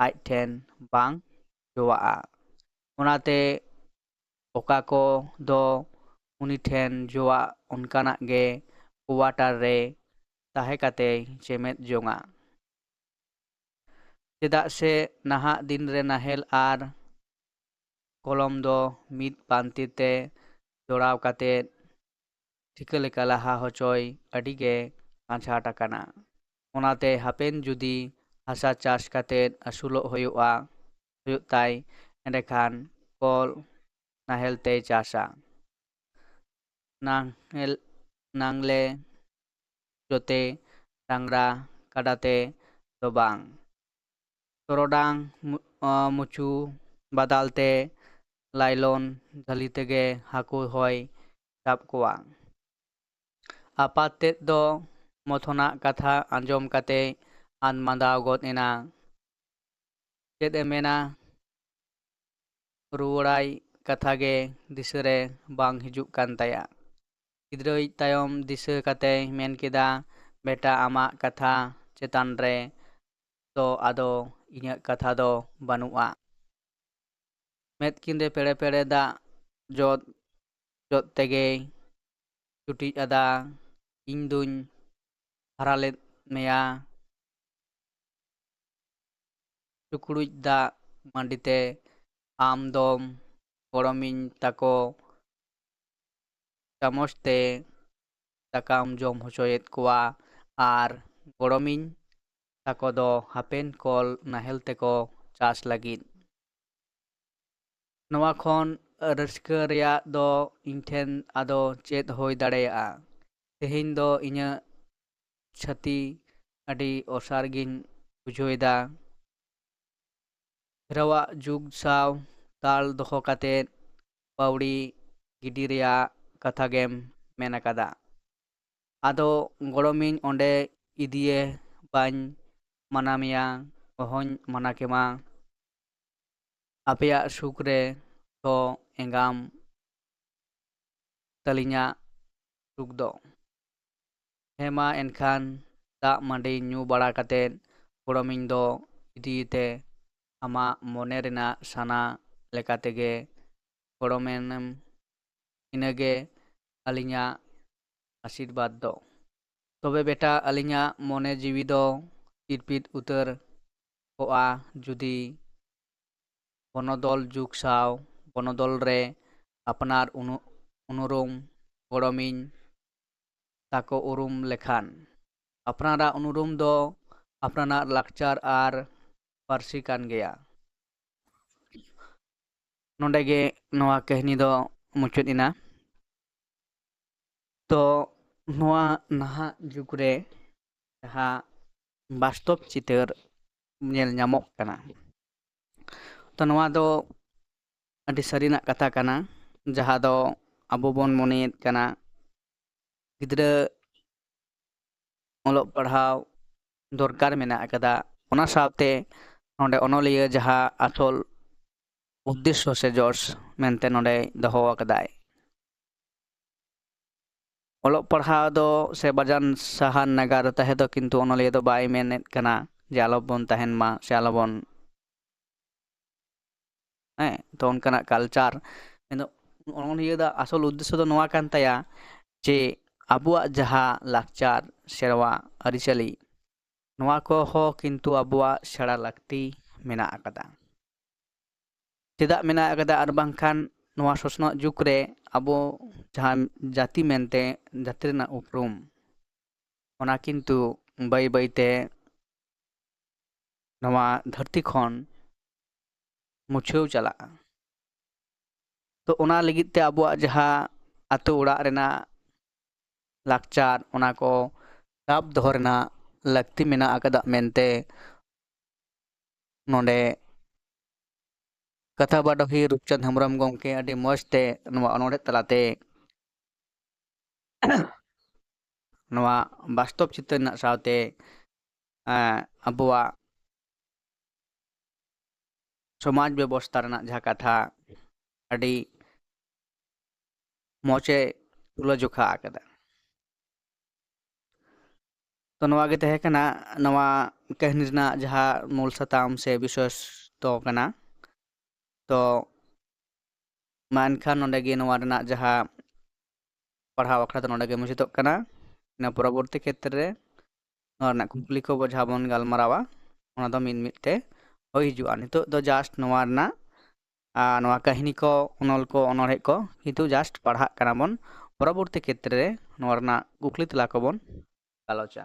ᱟᱡ ᱴᱷᱮᱱ ᱵᱟᱝ ᱡᱚᱣᱟᱜᱼᱟ᱾ ᱚᱱᱟᱛᱮ ᱚᱠᱟ ᱠᱚ ᱫᱚ ᱩᱱᱤ ᱴᱷᱮᱱ ᱡᱚᱣᱟᱜ, ᱚᱱᱠᱟᱱᱟᱜ ᱜᱮ ᱠᱚᱣᱟᱴᱟᱨ ᱨᱮ ᱛᱟᱦᱮᱸ ᱠᱟᱛᱮᱭ ᱪᱮᱢᱮᱫ ᱡᱚᱝᱟ᱾ ᱪᱮᱫᱟᱜ ᱥᱮ ᱱᱟᱦᱟᱜ ᱫᱤᱱ ᱨᱮ ᱱᱟᱦᱮᱞ ᱟᱨ ᱠᱚᱞᱚᱢ ᱫᱚ ᱢᱤᱫ ᱯᱟᱱᱛᱮ ᱛᱮ ᱡᱚᱲᱟᱣ ᱠᱟᱛᱮ ᱴᱷᱤᱠᱟᱹ ᱞᱮᱠᱟ ᱞᱟᱦᱟ ᱦᱚᱪᱚᱭ ᱟᱹᱰᱤ ᱜᱮ ᱟᱸᱡᱷᱟᱴ ᱟᱠᱟᱱᱟ᱾ ᱚᱱᱟᱛᱮ ᱦᱟᱯᱮᱱ ᱡᱩᱫᱤ ᱦᱟᱥᱟ ᱪᱟᱥ ᱠᱟᱛᱮ ᱟᱹᱥᱩᱞᱚᱜ ᱦᱩᱭᱩᱜᱼᱟ, ᱦᱩᱭᱩᱜ ᱛᱟᱭ, ᱮᱸᱰᱮᱠᱷᱟᱱ ᱠᱚᱞ ᱱᱟᱦᱮᱞ ᱛᱮᱭ ᱪᱟᱥᱟ᱾ ᱱᱟᱦᱮᱞ ᱱᱟᱝᱞᱮ ᱡᱚᱛᱮ ᱰᱟᱝᱨᱟ ᱠᱟᱰᱟ ᱛᱮ ᱫᱚ ᱵᱟᱝ᱾ ᱛᱚᱨᱚᱰᱟᱝ ᱢᱩ-, ᱟᱸ, ᱢᱩᱪᱩ ᱵᱟᱫᱟᱞ ᱛᱮ ᱞᱟᱭᱞᱚᱱ ᱡᱷᱟᱹᱞᱤ ᱛᱮᱜᱮ ᱦᱟᱹᱠᱩ ᱦᱚᱸᱭ ᱥᱟᱵ ᱠᱚᱣᱟ᱾ ᱟᱯᱟᱛ ᱛᱮᱫ ᱫᱚ ᱢᱚᱛᱷᱚᱱᱟᱜ ᱠᱟᱛᱷᱟ ᱟᱸᱡᱚᱢ ᱠᱟᱛᱮᱭ ᱟᱱᱢᱟᱸᱫᱟᱣ ᱜᱚᱫ ᱮᱱᱟ᱾ ᱪᱮᱫ ᱮ ᱢᱮᱱᱟ, ᱨᱩᱣᱟᱹᱲᱟᱭ ᱠᱟᱛᱷᱟ ᱜᱮ ᱫᱤᱥᱟᱹ ᱨᱮ ᱵᱟᱝ ᱦᱤᱡᱩᱜ ᱠᱟᱱ ᱛᱟᱭᱟ᱾ ᱜᱤᱫᱽᱨᱟᱹᱭᱤᱡ ᱛᱟᱭᱚᱢ ᱫᱤᱥᱟᱹ ᱠᱟᱛᱮᱭ ᱢᱮᱱ ᱠᱮᱫᱟ, "ᱵᱮᱴᱟ, ᱟᱢᱟᱜ ᱠᱟᱛᱷᱟ ᱪᱮᱛᱟᱱ ᱨᱮ ᱫᱚ ᱟᱫᱚ ᱤᱧᱟᱹᱜ ᱠᱟᱛᱷᱟ ᱫᱚ ᱵᱟᱹᱱᱩᱜᱼᱟ᱾" ᱢᱮᱫ ᱠᱤᱱ ᱨᱮ ᱯᱮᱲᱮ ᱯᱮᱲᱮ ᱫᱟᱜ ᱡᱚᱫ ᱡᱚᱫ ᱛᱮᱜᱮᱭ ᱪᱩᱴᱤᱡ ᱟᱫᱟ, "ᱤᱧ ᱫᱩᱧ ᱦᱟᱨᱟ ᱞᱮᱫ ᱢᱮᱭᱟ ᱪᱩᱠᱲᱩᱡ ᱫᱟᱜ ᱢᱟᱹᱰᱤ ᱛᱮ, ᱟᱢ ᱫᱚᱢ ᱜᱚᱲᱚᱢᱤᱧ ᱛᱟᱠᱚ ᱪᱟᱢᱚᱪ ᱛᱮ ᱫᱟᱠᱟᱢ ᱡᱚᱢ ᱦᱚᱪᱚᱭᱮᱫ ᱠᱚᱣᱟ ᱟᱨ ᱜᱚᱲᱚᱢᱤᱧ ᱛᱟᱠᱚ ᱫᱚ ᱦᱟᱯᱮᱱ ᱠᱚᱞ ᱱᱟᱦᱮᱞ ᱛᱮᱠᱚ ᱪᱟᱥ ᱞᱟᱹᱜᱤᱫ᱾ ᱱᱚᱣᱟ ᱠᱷᱚᱱ ᱨᱟᱹᱥᱠᱟᱹ ᱨᱮᱭᱟᱜ ᱫᱚ ᱤᱧ ᱴᱷᱮᱱ ᱟᱫᱚ ᱪᱮᱫ ᱦᱩᱭ ᱫᱟᱲᱮᱭᱟᱜᱼᱟ? ᱛᱮᱦᱮᱧ ᱫᱚ ᱤᱧᱟᱹᱜ ᱪᱷᱟᱹᱛᱤ ᱟᱹᱰᱤ ᱚᱥᱟᱨ ᱜᱤᱧ ᱵᱩᱡᱷᱟᱹᱣ ᱮᱫᱟ᱾" ᱜᱷᱮᱨᱟᱣᱟᱜ ᱡᱩᱜᱽ ᱥᱟᱶ ᱛᱟᱞ ᱫᱚᱦᱚ ᱠᱟᱛᱮ ᱯᱟᱹᱣᱲᱤ ᱜᱤᱰᱤ ᱨᱮᱭᱟᱜ ᱠᱟᱛᱷᱟ ᱜᱮᱢ ᱢᱮᱱ ᱟᱠᱟᱫᱟ᱾ ᱟᱫᱚ ᱜᱚᱲᱚᱢᱤᱧ ᱚᱸᱰᱮ ᱤᱫᱤᱭᱮ ᱵᱟᱹᱧ ᱢᱟᱱᱟ ᱢᱮᱭᱟ, ᱚᱦᱚᱧ ᱢᱟᱱᱟ ᱠᱮᱢᱟ᱾ ᱟᱯᱮᱭᱟᱜ ᱥᱩᱠ ᱨᱮ ᱫᱚ ᱮᱸᱜᱟᱢ ᱛᱟᱹᱞᱤᱧᱟᱜ ᱥᱩᱠ ᱫᱚ᱾ ᱦᱮᱸ ᱢᱟ ᱮᱱᱠᱷᱟᱱ ᱫᱟᱜ ᱢᱟᱹᱰᱤ ᱧᱩ ᱵᱟᱲᱟ ᱠᱟᱛᱮᱫ ᱜᱚᱲᱚᱢᱤᱧ ᱫᱚ ᱤᱫᱤᱭᱮᱛᱮ ᱟᱢᱟᱜ ᱢᱚᱱᱮ ᱨᱮᱱᱟᱜ ᱥᱟᱱᱟ ᱞᱮᱠᱟ ᱛᱮᱜᱮ ᱜᱚᱲᱚᱢᱮᱱᱮᱢ, ᱤᱱᱟᱹᱜᱮ ᱟᱹᱞᱤᱧᱟᱜ ᱟᱥᱤᱨᱵᱟᱫᱽ ᱫᱚ᱾ ᱛᱚᱵᱮ ᱵᱮᱴᱟ, ᱟᱹᱞᱤᱧᱟᱜ ᱢᱚᱱᱮ ᱡᱤᱣᱤ ᱫᱚ ᱛᱤᱨᱯᱤᱫ ᱩᱛᱟᱹᱨ ᱠᱚᱜᱼᱟ ᱡᱩᱫᱤ ᱵᱚᱱᱚᱫᱚᱞ ᱡᱩᱜᱽ ᱥᱟᱶ ᱵᱚᱱᱚᱫᱚᱞ ᱨᱮ ᱟᱯᱱᱟᱨ ᱩᱱᱩ-, ᱩᱱᱩᱨᱩᱢ ᱜᱚᱲᱚᱢᱤᱧ ᱛᱟᱠᱚ ᱩᱨᱩᱢ ᱞᱮᱠᱷᱟᱱ᱾ ᱟᱯᱱᱟᱨᱟᱜ ᱩᱱᱩᱨᱩᱢ ᱫᱚ ᱟᱯᱱᱟᱨᱟᱜ ᱞᱟᱠᱪᱟᱨ ᱟᱨ ᱯᱟᱹᱨᱥᱤ ᱠᱟᱱ ᱜᱮᱭᱟ᱾ ᱱᱚᱰᱮ ᱜᱮ ᱱᱚᱣᱟ ᱠᱟᱹᱦᱱᱤ ᱫᱚ ᱢᱩᱪᱟᱹᱫ ᱮᱱᱟ᱾ ᱛᱚ ᱱᱚᱣᱟ ᱱᱟᱦᱟᱜ ᱡᱩᱜᱽ ᱨᱮ ᱡᱟᱦᱟᱸ ᱵᱟᱥᱛᱚᱵ ᱪᱤᱛᱟᱹᱨ ᱧᱮᱞ ᱧᱟᱢᱚᱜ ᱠᱟᱱᱟ, ᱛᱚ ᱱᱚᱣᱟ ᱫᱚ ᱟᱹᱰᱤ ᱥᱟᱹᱨᱤᱱᱟᱜ ᱠᱟᱛᱷᱟ ᱠᱟᱱᱟ, ᱡᱟᱦᱟᱸ ᱫᱚ ᱟᱵᱚ ᱵᱚᱱ ᱢᱚᱱᱮᱭᱮᱫ ᱠᱟᱱᱟ ᱜᱤᱫᱽᱨᱟᱹ ᱚᱞᱚᱜ ᱯᱟᱲᱦᱟᱣ ᱫᱚᱨᱠᱟᱨ ᱢᱮᱱᱟᱜ ᱟᱠᱟᱫᱟ, ᱚᱱᱟ ᱥᱟᱶᱛᱮ ᱱᱚᱰᱮ ᱚᱱᱚᱞᱤᱭᱟᱹ ᱡᱟᱦᱟᱸ ᱟᱥᱚᱞ ᱩᱫᱽᱫᱮᱥᱥᱚ ᱥᱮ ᱡᱚᱥ ᱢᱮᱱᱛᱮ ᱱᱚᱰᱮᱭ ᱫᱚᱦᱚ ᱟᱠᱟᱫᱟᱭ, ᱚᱞᱚᱜ ᱯᱟᱲᱦᱟᱣ ᱫᱚ ᱥᱮ ᱵᱟᱡᱟᱨ ᱥᱟᱦᱟᱨ ᱱᱟᱜᱟᱨ ᱨᱮ ᱛᱟᱦᱮᱸ ᱫᱚ ᱠᱤᱱᱛᱩ ᱚᱱᱚᱞᱤᱭᱟᱹ ᱫᱚ ᱵᱟᱭ ᱢᱮᱱᱮᱫ ᱠᱟᱱᱟ ᱡᱮ ᱟᱞᱚᱵᱚᱱ ᱛᱟᱦᱮᱱ ᱢᱟ ᱥᱮ ᱟᱞᱚᱵᱚᱱ, ᱦᱮᱸ, ᱛᱚ ᱚᱱᱠᱟᱱᱟᱜ ᱠᱟᱞᱪᱟᱨ ᱢᱮᱱᱫᱚ ᱚᱱᱚᱞᱤᱭᱟᱹ ᱫᱚ ᱟᱥᱚᱞ ᱩᱫᱽᱫᱮᱥᱥᱚ ᱫᱚ ᱱᱚᱣᱟ ᱠᱟᱱ ᱛᱟᱭᱟ ᱡᱮ ᱟᱵᱚᱣᱟᱜ ᱡᱟᱦᱟᱸ ᱞᱟᱠᱪᱟᱨ, ᱥᱮᱨᱣᱟ, ᱟᱹᱨᱤᱪᱟᱹᱞᱤ, ᱱᱚᱣᱟ ᱠᱚᱦᱚᱸ ᱠᱤᱱᱛᱩ ᱟᱵᱚᱣᱟᱜ ᱥᱮᱬᱟ ᱞᱟᱹᱠᱛᱤ ᱢᱮᱱᱟᱜ ᱟᱠᱟᱫᱟ᱾ ᱪᱮᱫᱟᱜ ᱢᱮᱱᱟᱜ ᱟᱠᱟᱫᱟ? ᱟᱨ ᱵᱟᱝᱠᱷᱟᱱ ᱱᱚᱣᱟ ᱥᱚᱥᱱᱚᱜ ᱡᱩᱜᱽ ᱨᱮ ᱟᱵᱚ ᱡᱟᱦᱟᱸ ᱡᱟᱹᱛᱤ ᱢᱮᱱᱛᱮ ᱡᱟᱹᱛᱤ ᱨᱮᱱᱟᱜ ᱩᱯᱨᱩᱢ, ᱚᱱᱟ ᱠᱤᱱᱛᱩ ᱵᱟᱹᱭ ᱵᱟᱹᱭᱛᱮ ᱱᱚᱣᱟ ᱫᱷᱟᱹᱨᱛᱤ ᱠᱷᱚᱱ ᱢᱩᱪᱷᱟᱹᱣ ᱪᱟᱞᱟᱜᱼᱟ᱾ ᱛᱚ ᱚᱱᱟ ᱞᱟᱹᱜᱤᱫ ᱛᱮ ᱟᱵᱚᱣᱟᱜ ᱡᱟᱦᱟᱸ ᱟᱹᱛᱩ ᱚᱲᱟᱜ ᱨᱮᱱᱟᱜ ᱞᱟᱠᱪᱟᱨ, ᱚᱱᱟ ᱠᱚ ᱥᱟᱵ ᱫᱚᱦᱚ ᱨᱮᱱᱟᱜ ᱞᱟᱹᱠᱛᱤ ᱢᱮᱱᱟᱜ ᱟᱠᱟᱫᱟ ᱢᱮᱱᱛᱮ ᱱᱚᱰᱮ ᱠᱟᱛᱷᱟ ᱵᱟᱰᱚᱦᱤ ᱨᱩᱯᱪᱟᱸᱫᱽ ᱦᱮᱢᱵᱨᱚᱢ ᱜᱚᱢᱠᱮ ᱟᱹᱰᱤ ᱢᱚᱡᱽ ᱛᱮ ᱱᱚᱣᱟ ᱚᱱᱚᱬᱦᱮ ᱛᱟᱞᱟᱛᱮ ᱱᱚᱣᱟ ᱵᱟᱥᱛᱚᱵ ᱪᱤᱛᱟᱹᱨ ᱨᱮᱱᱟᱜ ᱥᱟᱶᱛᱮ, ᱮᱸ, ᱟᱵᱚᱣᱟᱜ ᱥᱚᱢᱟᱡᱽ ᱵᱮᱵᱚᱥᱛᱷᱟ ᱨᱮᱱᱟᱜ ᱡᱟᱦᱟᱸ ᱠᱟᱛᱷᱟ ᱟᱹᱰᱤ ᱢᱚᱡᱽ ᱮ ᱛᱩᱞᱟᱹᱡᱚᱠᱷᱟ ᱟᱠᱟᱫᱟ᱾ ᱛᱚ ᱱᱚᱣᱟ ᱜᱮ ᱛᱟᱦᱮᱸ ᱠᱟᱱᱟ ᱱᱚᱣᱟ ᱠᱟᱹᱦᱱᱤ ᱨᱮᱱᱟᱜ ᱡᱟᱦᱟᱸ ᱢᱩᱞ ᱥᱟᱛᱟᱢ ᱥᱮ ᱵᱤᱥᱚᱭ ᱫᱚ ᱠᱟᱱᱟ᱾ ᱛᱚ ᱢᱟ ᱮᱱᱠᱷᱟᱱ ᱱᱚᱰᱮ ᱜᱮ ᱱᱚᱣᱟ ᱨᱮᱱᱟᱜ ᱡᱟᱦᱟᱸ ᱯᱟᱲᱦᱟᱣ ᱟᱠᱷᱲᱟ ᱫᱚ ᱱᱚᱰᱮ ᱜᱮ ᱢᱩᱪᱟᱹᱫᱚᱜ ᱠᱟᱱᱟ᱾ ᱤᱱᱟᱹ ᱯᱚᱨᱚᱵᱚᱨᱛᱤ ᱠᱷᱮᱛᱨᱮ ᱨᱮ ᱱᱚᱣᱟ ᱨᱮᱱᱟᱜ ᱠᱩᱠᱞᱤ ᱠᱚ ᱵᱚ ᱡᱟᱦᱟᱸ ᱵᱚᱱ ᱜᱟᱞᱢᱟᱨᱟᱣᱟ, ᱚᱱᱟ ᱫᱚ ᱢᱤᱫ ᱢᱤᱫ ᱛᱮ ᱦᱩᱭ ᱦᱤᱡᱩᱜᱼᱟ᱾ ᱱᱤᱛᱚᱜ ᱫᱚ just ᱱᱚᱣᱟ ᱨᱮᱱᱟᱜ, ᱟᱨ ᱱᱚᱣᱟ ᱠᱟᱹᱦᱱᱤ ᱠᱚ, ᱚᱱᱚᱞ ᱠᱚ, ᱚᱱᱚᱬᱦᱮ ᱠᱚ ᱠᱤᱱᱛᱩ just ᱯᱟᱲᱦᱟᱜ ᱠᱟᱱᱟ ᱵᱚᱱ᱾ ᱯᱚᱨᱚᱵᱚᱨᱛᱤ ᱠᱷᱮᱛᱨᱮ ᱨᱮ ᱱᱚᱣᱟ ᱨᱮᱱᱟᱜ ᱠᱩᱠᱞᱤ ᱛᱮᱞᱟ ᱠᱚᱵᱚᱱ ᱜᱟᱞᱚᱪᱟ᱾